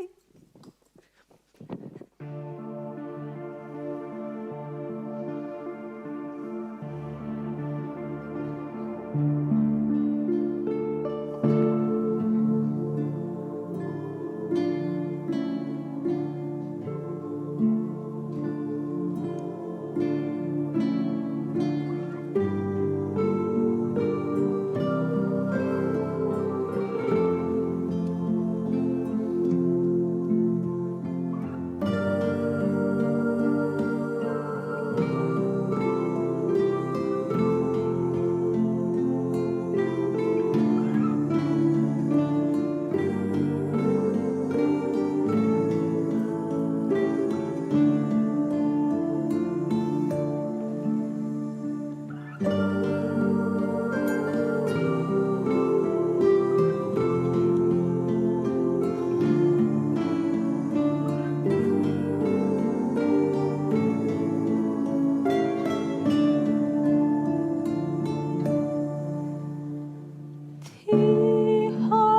Ticho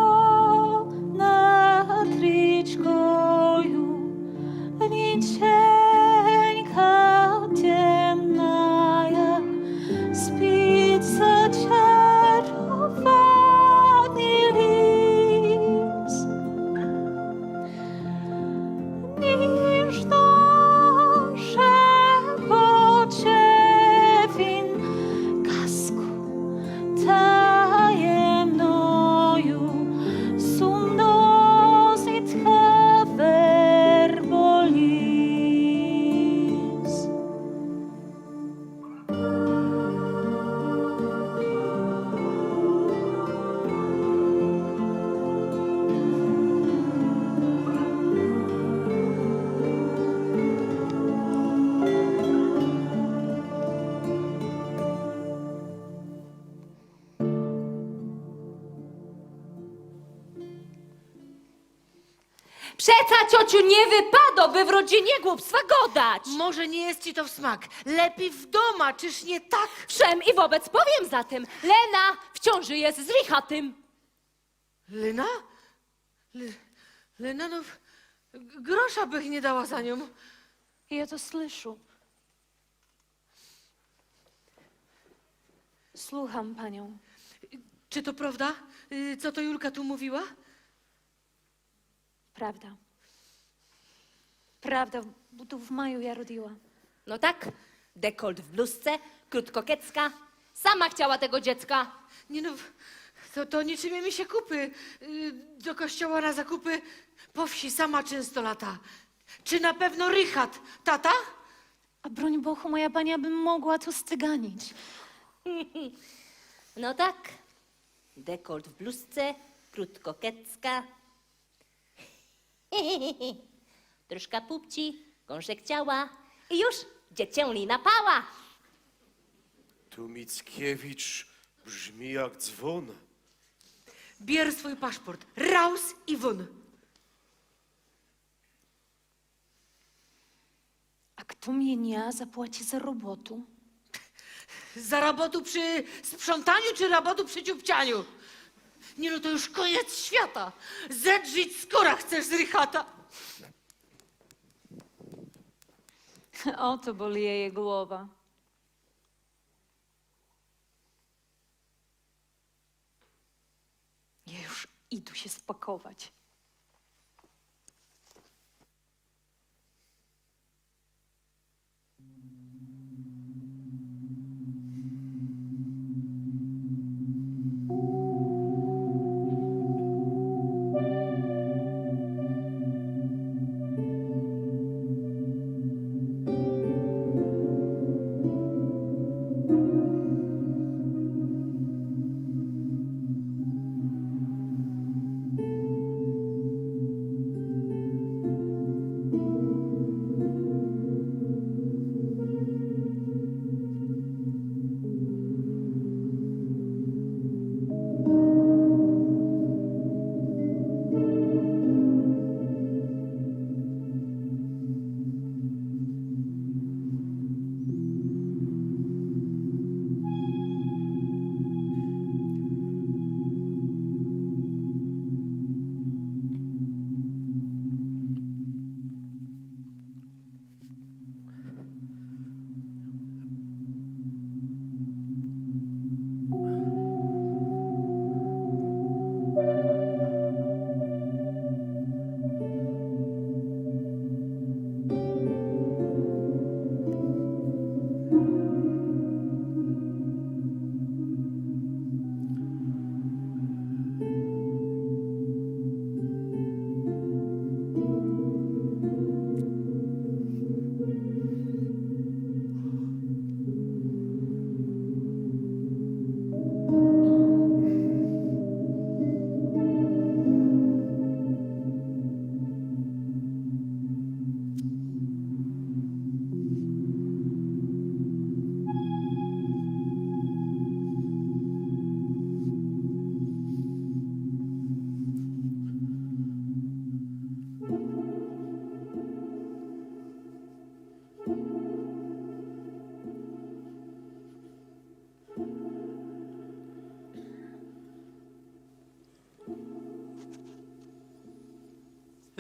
nad riczkōju, nincieńka ciemnaja, spić zaczarowany lis. Niżno szepce w nim kasku tajemnoju, sumno zitcha werbolis. Przeca, ciociu, niy wypado, by w rodzinie głupstwa godać. Może niy jest ci to w smak. Lepij w dōma, czyż niy tak? Wszem i wobec powiym za tym. Lena w ciōnży jest z Richatym. Lena? Le-, Lena, no, g-, grosza bych niy dała za niōm. Ja to słyszu. Słucham panią. Czy to prawda, y, co to Julka tu mówiła? Prawda. Prawda, bo to w maju ja rodziła. No tak, Dekolt w bluzce, krótkokecka, sama chciała tego dziecka. Niy no, to, to niczym mi sie kupy. Y, do kościoła na zakupy, po wsi sama czynsto lata. Czy na pewno Richard, tata? A broń Boże, moja pania by mogła tu styganić. No tak. Dekolt w bluzce, krótkokecka. Troszka pupci, kąsek ciała i już dziecięli napała. Tu Mickiewicz brzmi jak dzwon. Bier swōj paszport, raus i wōn. A kto mie niy zapłaci za robotu? Za robotu przi sprzątaniu czy robotu przi ciupcianiu? Niy no, to już kōniec świata. Zedrzić skōra chcesz z Richata. O, to bolieje głowa. Ja już idu sie spakować.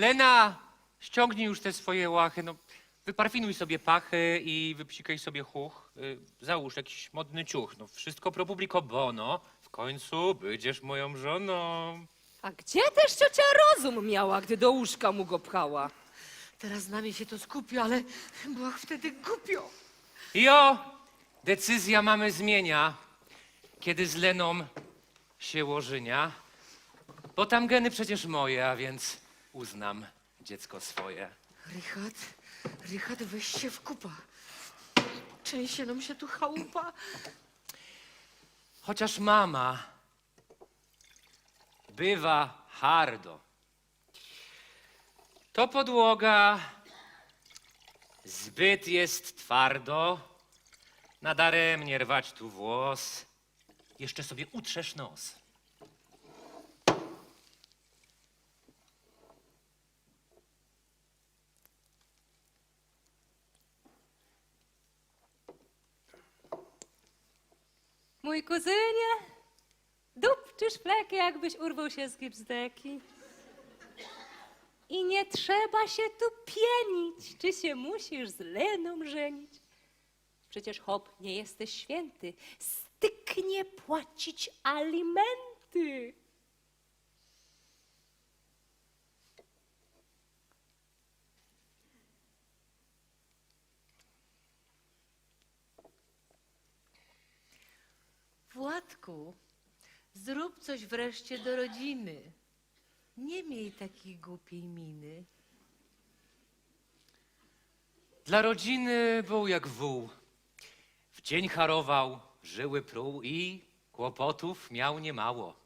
Lena, ściōngnij już te swoje łachy, no. Wyparfinuj sobie pachy i wypsikej sobie chuch. Y, załōż jakiś modny ciuch. No, wszystko pro publico bono. W końcu bydziesz moją żonōm. A gdzie też ciocia rozum miała, gdy do łóżka mu go pchała? Teraz na mie sie to skupi, ale była wtedy gupio. Jo, decyzja mamy zmienia, kiedy z Lenōm sie ôżynia. Bo tam geny przecież moje, a więc uznam dziecko swoje. Richard, Richard, weź sie w kupa. Trzęsie nōm sie tu chałupa. Chociaż mama bywa hardo, to podłoga zbyt jest twardo. Nadaremnie rwać tu włos. Jeszcze sobie utrzesz nos. Mój kuzynie, dupczysz fleki, jakbyś urwōł sie z gipsdeki. I niy trzeba sie tu pienić, czy sie musisz z Lenōm żenić. Przecież, chop, niy jesteś świynty, styknie płacić alimenty. Włodku, zrōb coś wreszcie do rodziny. Nie miej takij gupij miny. Dlŏ rodziny bōł jak wōł. W dziyń harowoł, żyły pruł i kłopotōw mioł niymało.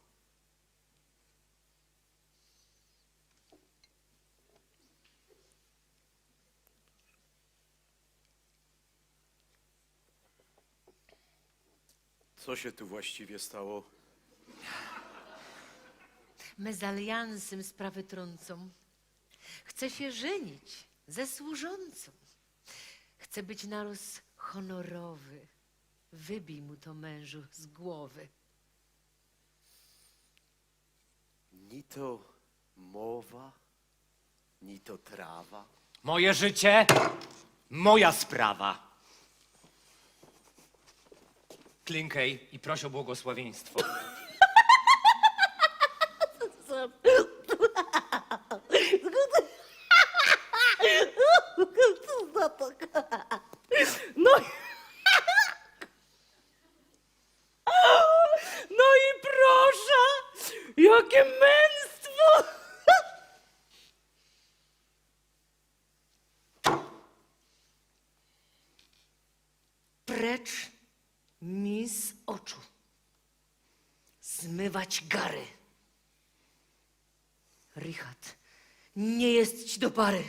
Co sie tu właściwie stało? Mezaliansym sprawy trōncōm. Chce sie żynić ze służōncōm. Chce być naroz honorowy. Wybij mu to, mężu, z głowy. Ni to mowa, ni to trawa. Moje życie, moja sprawa. Klynkiej i proś ô błogosławieństwo. No. No i proszã, jakie męstwo! Precz mi z oczu. Zmywać gary. Richard, nie jest ci do pary.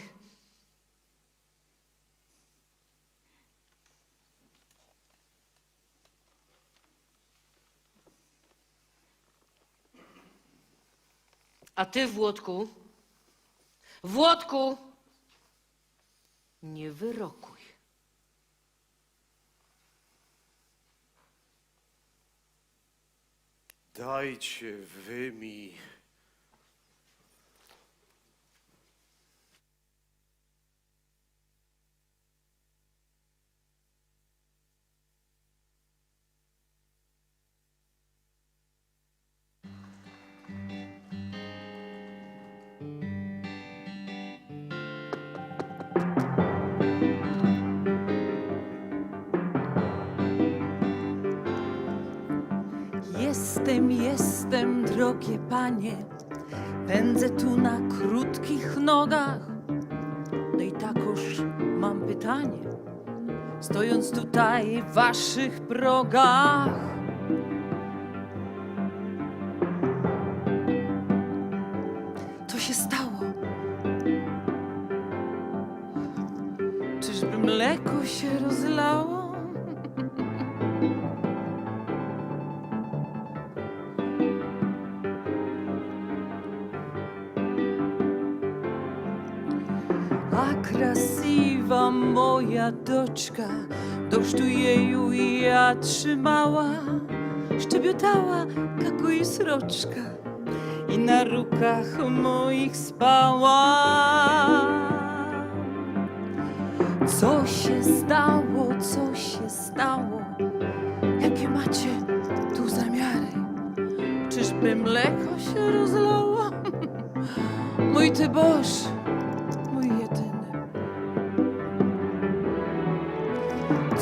A ty, Włodku, Włodku, nie wyrokuj. Dajcie wy mi. Jestem, jestem, drogie panie, pędzę tu na krótkich nogach. No i takoż mam pytanie, stojąc tutaj w waszych progach. Co się stało? Czyżby mleko się rozlało? A krasива moja doczka, dość tu jeju ja trzimała, szczebiotała, kako i sroczka, i na rukach moich spała. Co się stało, co się stało? Jakie macie tu zamiary? Czyżby mleko się rozlało? Mój ty Boże, mój jedyny.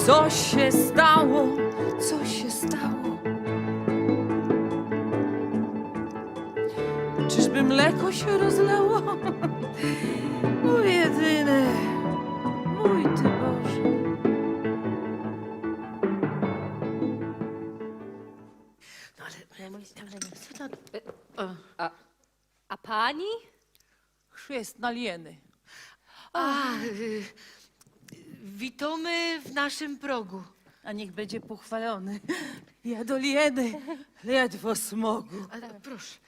Co się stało? Co się stało? Czyżby mleko się rozlało? Mój jedyny, mój ty Boże. No ale, co to? A, a pani? Chrzest nalieny. A, y, witōmy w naszym progu. A niech bydzie pochwalony. Ja do Lieny ledwo smogu. A, prosz.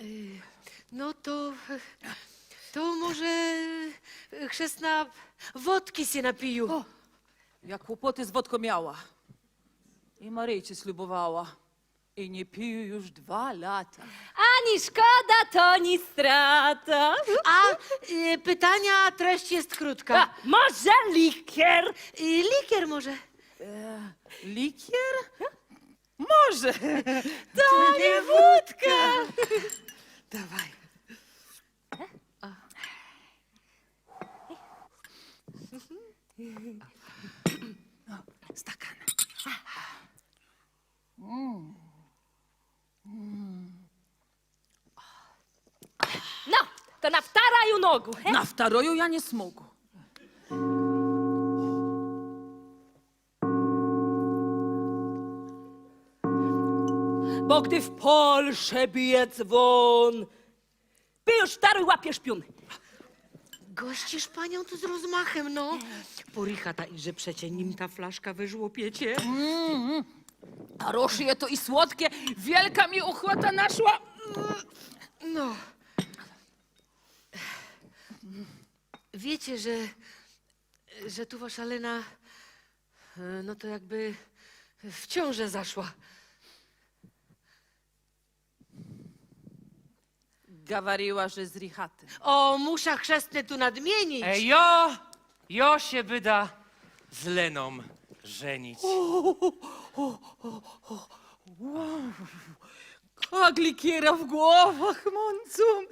Y, no to, to może, y, chrzestna, wodki sie napiju. O, ja kłopoty z wodką miała. I Maryjce ślubowała. I nie piju już dwa lata. Ani szkoda, to ni strata. A, y, pytania, treść jest krótka. A, może likier? Y, likier może. E, likier? Może. To nie wódka. Dawaj. O, stakan. Bogu, he? Na wtaroju ja niy smogu. Bo gdy w Polsze bije dzwōn, ty już wtaroju łapiesz piōn. Gościsz panią tu z rozmachem, no. Porycha ta iże przecie, nim ta flaszka wyżłopiecie. Mm. A roż je to i słodkie, wielka mi ochota naszła. Mm. No. Wiecie, że, że tu wasza Lena, e, no to jakby w ciążę zaszła. Gawaryła, że z Richatym. O, musza chrzestne tu nadmienić. E, jo, jo sie byda z Lenōm żenić. Kagli kiera w głowach mōncōm,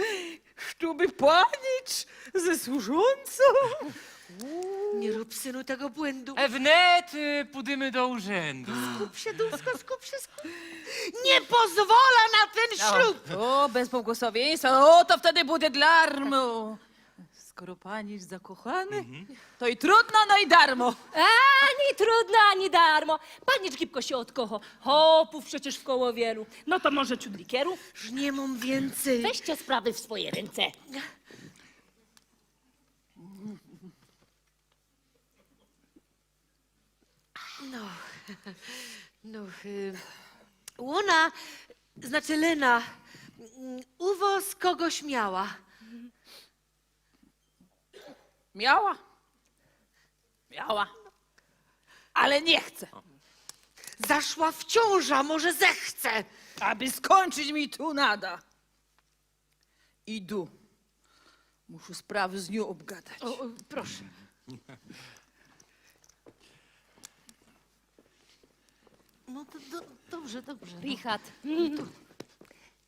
sztuby panicz ze służōncōm. Nie rób, synu, tego błędu. E, wnet, y, pudymy do urzędu. Skup się, duszko, skup się, skup. Nie pozwolã na ten ślub! O, bez błogosławieństwa, o, to wtedy bydzie darmo. Skoro panicz zakochany, to i trudno, no i darmo. Ani trudno, ani darmo. Panicz gibko sie ôdkocho. Chopōw przecież wkoło wielu. No to może ciut likieru? Już nie mam więcej. Weźcie sprawy w swoje rynce. No, no, y, ôna, znaczy Lena, mm, u wos kogoś miała. Miała? Miała. Ale niy chce. Zaszła w ciōnża, może zechce. Aby skōńczyć mi tu nada. Idu. Musza sprawy z niōm ôbgadać. O, o, proszę. No to do-, dobrze, dobrze, no. Richat. Mm.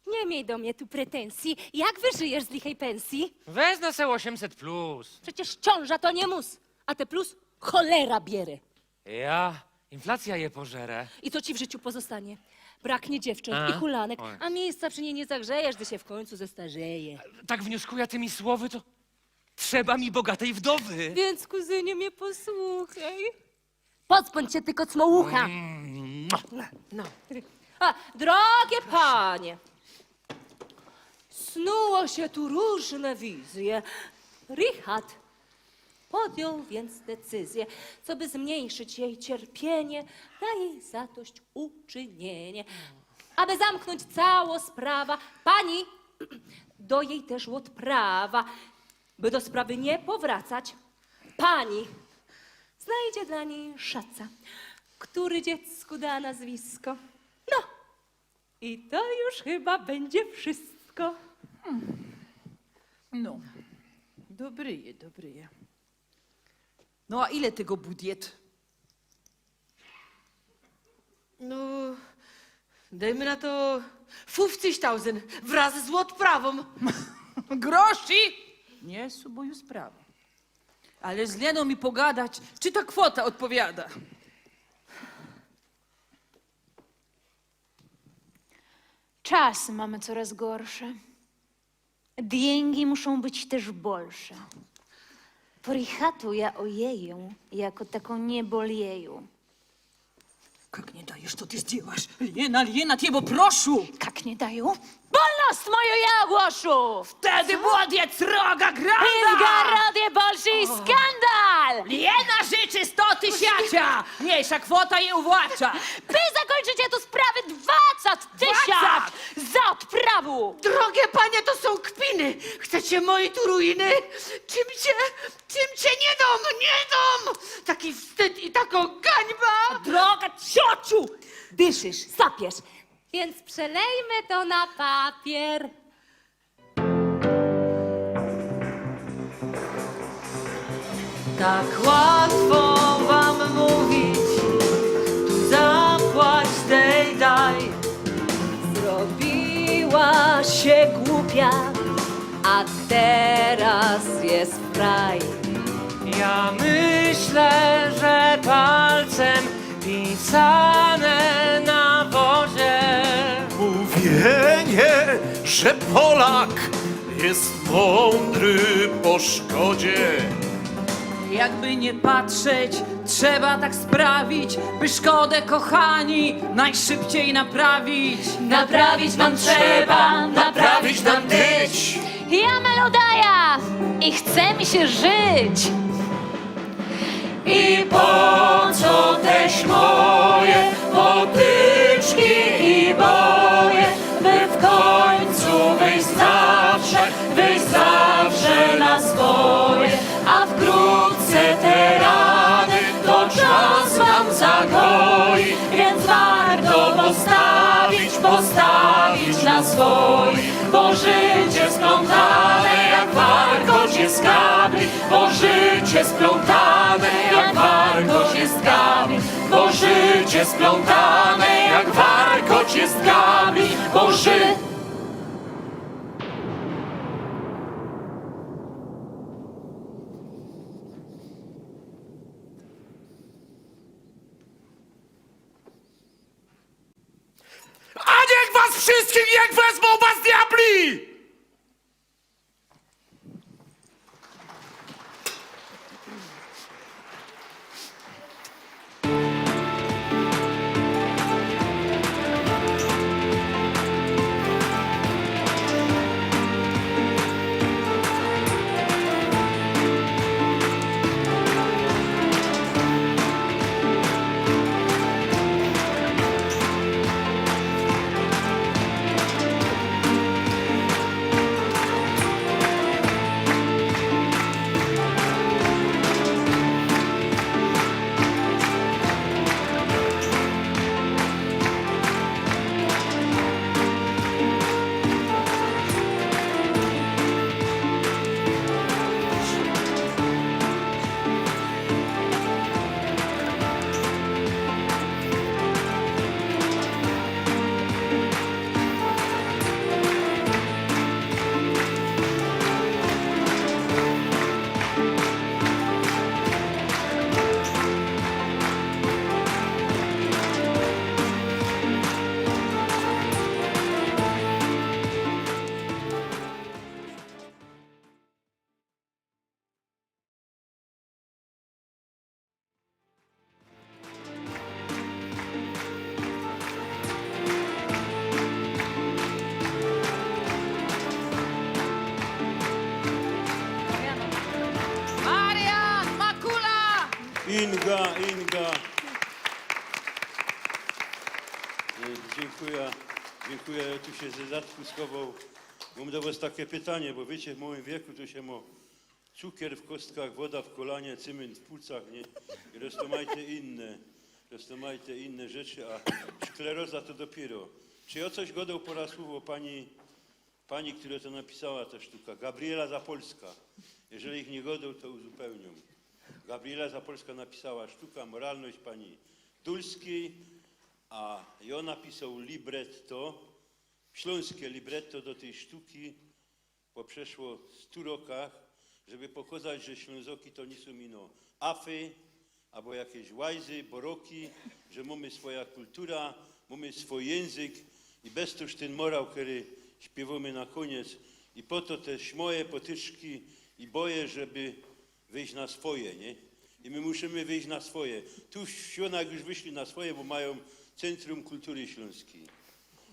Niy miej do mie tu pretensji. Jak wyżyjesz z lichej pensji? Weznã se ôziymset plus. Przecież ciōnża to niy mus. A te plus cholera bierze. Ja, inflacyjŏ je pożere. I co ci w życiu pozostanie? Braknie dziewczynk i hulanek, a miejsca przi nij niy zagrzejesz, gdy sie w kōńcu zestarzeje. Tak wniōnkuja tymi słowy, to trzeba mi bogatej wdowy. Więc, kuzynie, mie posłuchej. Pozbōndź sie ty kocmołucha. Mm. No. A, drogie panie, snuło sie tu rōżne wizyje. Richat podjōn więc decyzyje, coby zmyńszyć jej cierpienie, na jej zadość uczynienie. Aby zamknōńć cało sprawa, pani do jej tyż ôdprawa, by do sprawy niy powracać, pani znajdzie dlŏ nij szaca, kery dziecku da nazwisko. No, i to już chyba bydzie wszysko. Hmm. No, dobryje, dobryje. No a ile tego budyt? No, dejmy na to fufcigtauzynd wraz z ôdprawōm. Groszi? Niy, subōm ju sprawa. Ale z Lenōm mi pogadać, czy ta kwota ôdpowiada. Czas mōmy coraz gorsze. Dyńgi muszōm być tyż bolsze. Prychatuja ô jeju, jako tako niy bolieju. Kak niy dajesz, to ty zdziyłasz. Lena, Lena, ty, bo proszu. Kak niy daju? Wolność moju ja ôgłoszu! Wtedy była droga granda! Ingarod je bolszy skandal! Lena życzy sto tysiacia! Mniejsza kwota je uwłacza! By zakōńczyć je tu sprawy dwacat tysiac! Dwacat! Za ôdprawu! Drogie panie, to sōm kpiny! Chcecie mojej tu ruiny? Czym cię, czym cię niy dōm, niy dōm! Taki wstyd i tako gańba! Droga ciociu! Dyszysz, sapiesz, więc przelejmy to na papier. Tak łatwo wam mówić, tu zapłać, tej daj. Zrobiła się głupia, a teraz jest fraj. Ja myślę, że palcem pisane na wozie. Mówienie, że Polak Jest mądry po szkodzie. Jakby nie patrzeć, trzeba tak sprawić, by szkodę, kochani, najszybciej naprawić. Naprawić wam trzeba, naprawić nam dyć. Ja Melodaja i chce mi się żyć. I po co te moje potyczki i boje, by w końcu wyjść zawsze, wyjść zawsze na swoje, a wkrótce te rany to czas nam zagoi, więc warto postawić, postawić na swoje, bo życie splątane jak warkocz jest kabli. Bo życie splątane jak warkocz jest kabli, bo życie splątane jak warkocz jest kabli, bo ży- A niech was wszystkich, niech wezmą was diabli! Marian Makula! Inga, Inga. E, dziękuję, dziękuję. Ja tu się ze zadku schował. Mam do was takie pytanie, bo wiecie, w moim wieku to się mo cukier w kostkach, woda w kolanie, cymynt w płucach, nie? I rozmaite inne, rozmaite inne rzeczy, a szkleroza to dopiero. Czy ja coś godał po raz słowo pani, pani, która to napisała tę sztukę? Gabriela Zapolska. Jeżeli ich nie godał, to uzupełnią. Gabriela Zapolska napisała sztuka Moralność pani Dulskiej, a ja napisał libretto, śląskie libretto do tej sztuki, po przeszło stu rokach, żeby pokazać, że Ślązoki to nie są ino afy, albo jakieś łajzy, boroki, że mamy swoja kultura, mamy swój język i bez toż ten morał, który śpiewamy na koniec. I po to te moje potyczki i boje, żeby wyjść na swoje, nie? I my musimy wyjść na swoje. Tu w Świonach już wyszli na swoje, bo mają Centrum Kultury Śląskiej.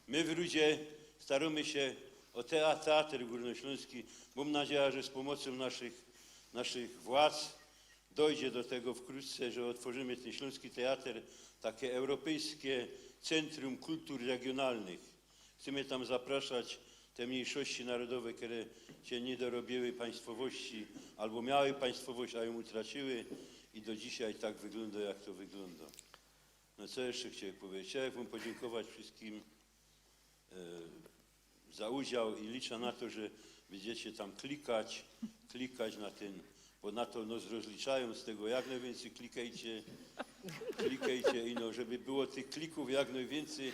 My w Rudzie staramy się o tea-, teatr górnośląski. Mam nadzieję, że z pomocą naszych, naszych władz dojdzie do tego wkrótce, że otworzymy ten Śląski Teatr, takie Europejskie Centrum Kultur Regionalnych. Chcemy tam zapraszać te mniejszości narodowe, które się nie dorobiły państwowości albo miały państwowość, a ją utraciły i do dzisiaj tak wygląda, jak to wygląda. No co jeszcze chciałem powiedzieć? Chciałem wam podziękować wszystkim, e, za udział i liczę na to, że będziecie tam klikać, klikać na ten, bo na to nas rozliczają z tego, jak najwięcej klikajcie, klikajcie i no, żeby było tych klików jak najwięcej,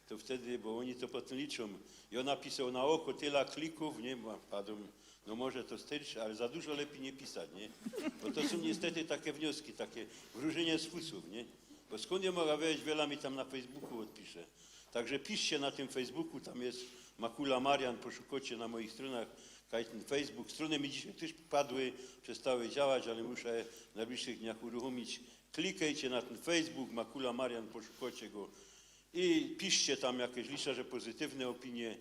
to wtedy, bo oni to potem liczą. I on napisał na oko tyle klików, nie ma, padł, no może to starsze, ale za dużo lepiej nie pisać, nie? Bo to są niestety takie wnioski, takie wróżenie z fusów, nie? Bo skąd ja mogę wiedzieć, wiele mi tam na Facebooku odpisze. Także piszcie na tym Facebooku, tam jest Makula Marian, poszukacie na moich stronach, Kaj tyn Facebook, strōny mi dzisiej tyż padły, przestały działać, ale muszã je w nojbliższych dniach uruchōmić. Klikejcie na tyn Facebook, Makula Marian, poszukocie go i piszcie tam jakeś, liczã, że pozytywne opinie.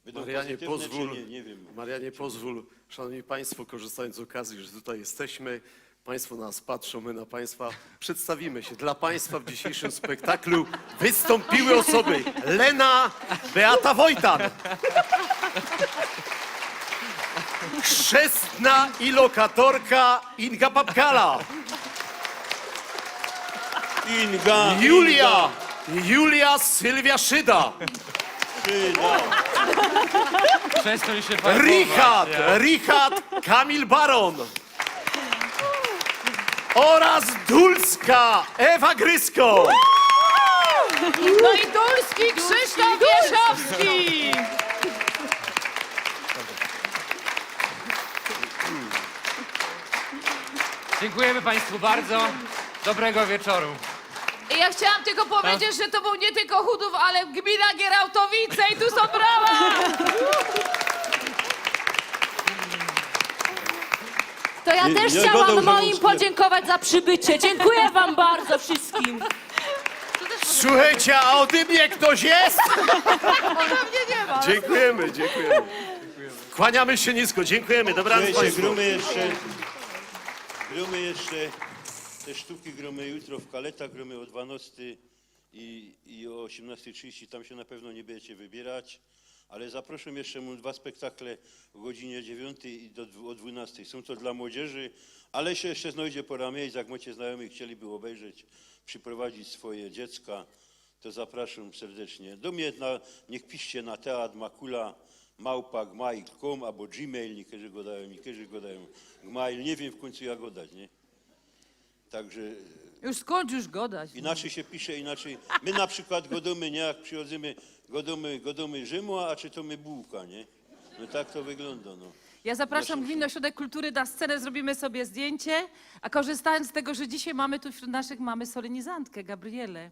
Bydōm Marianie, pozytywne, czy pozwól, niy? Niy wiym. Marianie, pozwól, szanowni państwo, korzystając z okazji, że tutaj jesteśmy, państwo nas patrzą, my na państwa, przedstawimy się. Dla państwa w dzisiejszym spektaklu wystąpiły osoby: Lena, Beata Wojtan, chrzestna i lokatorka Inga Papkala, Inga, Julia, Inga. Julia Sylwia Szyda. Szyda. Przez to mi się Richard, Richard Kamil Baron oraz Dulska Ewa Grysko. No i Dulski Krzysztof Wierzchowski. Dziękujemy państwu bardzo. Dobrego wieczoru. Ja chciałam tylko powiedzieć, że to był nie tylko Chudów, ale gmina Gierałtowice i tu są brawa! To ja Nie, też nie chciałam gadał, że moim łącznie. Podziękować za przybycie. Dziękuję wam bardzo wszystkim. Słuchajcie, a ode mnie ktoś jest? Ode mnie nie ma. Dziękujemy, dziękujemy. Kłaniamy się nisko, dziękujemy. Dobranoc. Słuchajcie, państwu. Grōmy jeszcze, grōmy jeszcze, te sztuki grōmy jutro w Kaletach, grōmy o dwanostej i, i o osiemnostej trzydzieści, tam się na pewno nie będziecie wybierać, ale zapraszam jeszcze, mam dwa spektakle o godzinie dziewiątej i do dw-, o dwunastej. Są to dla młodzieży, ale się jeszcze znajdzie pora miejsc, jak macie znajomych, chcieliby obejrzeć, przyprowadzić swoje dziecka, to zapraszam serdecznie. Do mnie na, niech piszcie na teatr makula małpa gmail kropka com albo Gmail, niektórzy gadają, niektórzy gadają Gmail, nie wiem w końcu jak gadać, nie? Także Już skończ już gadać, no. Inaczej się pisze, inaczej. My na przykład godōmy, nie, jak przychodzymy, godōmy, godōmy Rzymu, a czytōmy bułka, nie? No tak to wygląda, no. Ja zapraszam Naszym Gminny Ośrodek Kultury na scenę, zrobimy sobie zdjęcie, a korzystając z tego, że dzisiaj mamy tu wśród naszych, mamy solenizantkę, Gabrielę.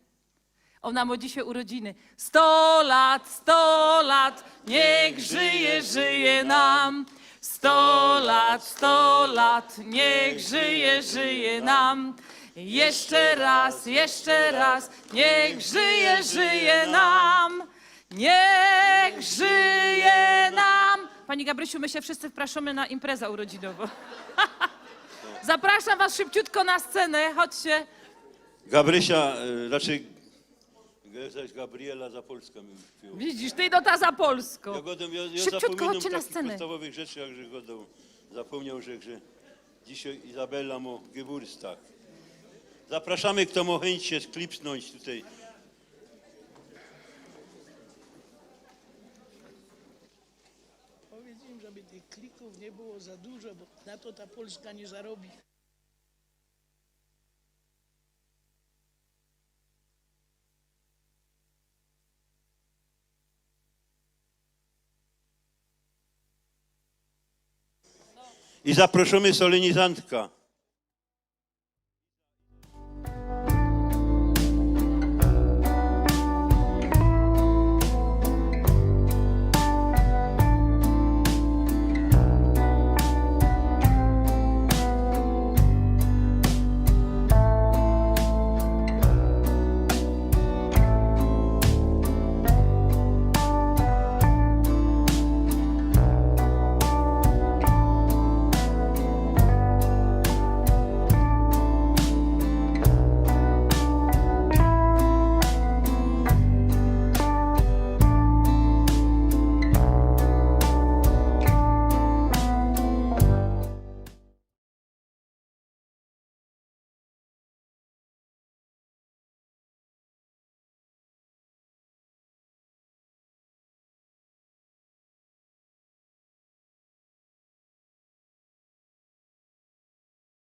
Ona ma dzisiaj urodziny. Sto lat, sto lat, niech żyje, żyje nam. Sto lat, sto lat, niech żyje, żyje nam. Jeszcze raz, jeszcze raz, niech żyje, żyje nam. Niech żyje nam. Pani Gabrysiu, my się wszyscy wpraszamy na imprezę urodzinową. Zapraszam was szybciutko na scenę, chodźcie. Gabrysia, e, znaczy, G-, zaś Gabriela Zapolska mi utkwiła. Widzisz, ty, no, ta Zapolsko. Ja godōm, ja, ja Szybciutko zapominam chodźcie na takich scenę. Podstawowych rzeczy, jak że godōm. Zapomniał, że, że dzisiaj Izabela ma Geburtstag. Zapraszamy, kto ma chęć się klipsnąć tutaj. Powiedz im, żeby tych klików nie było za dużo, bo na to ta Polska nie zarobi. I zaproszymy solenizantka.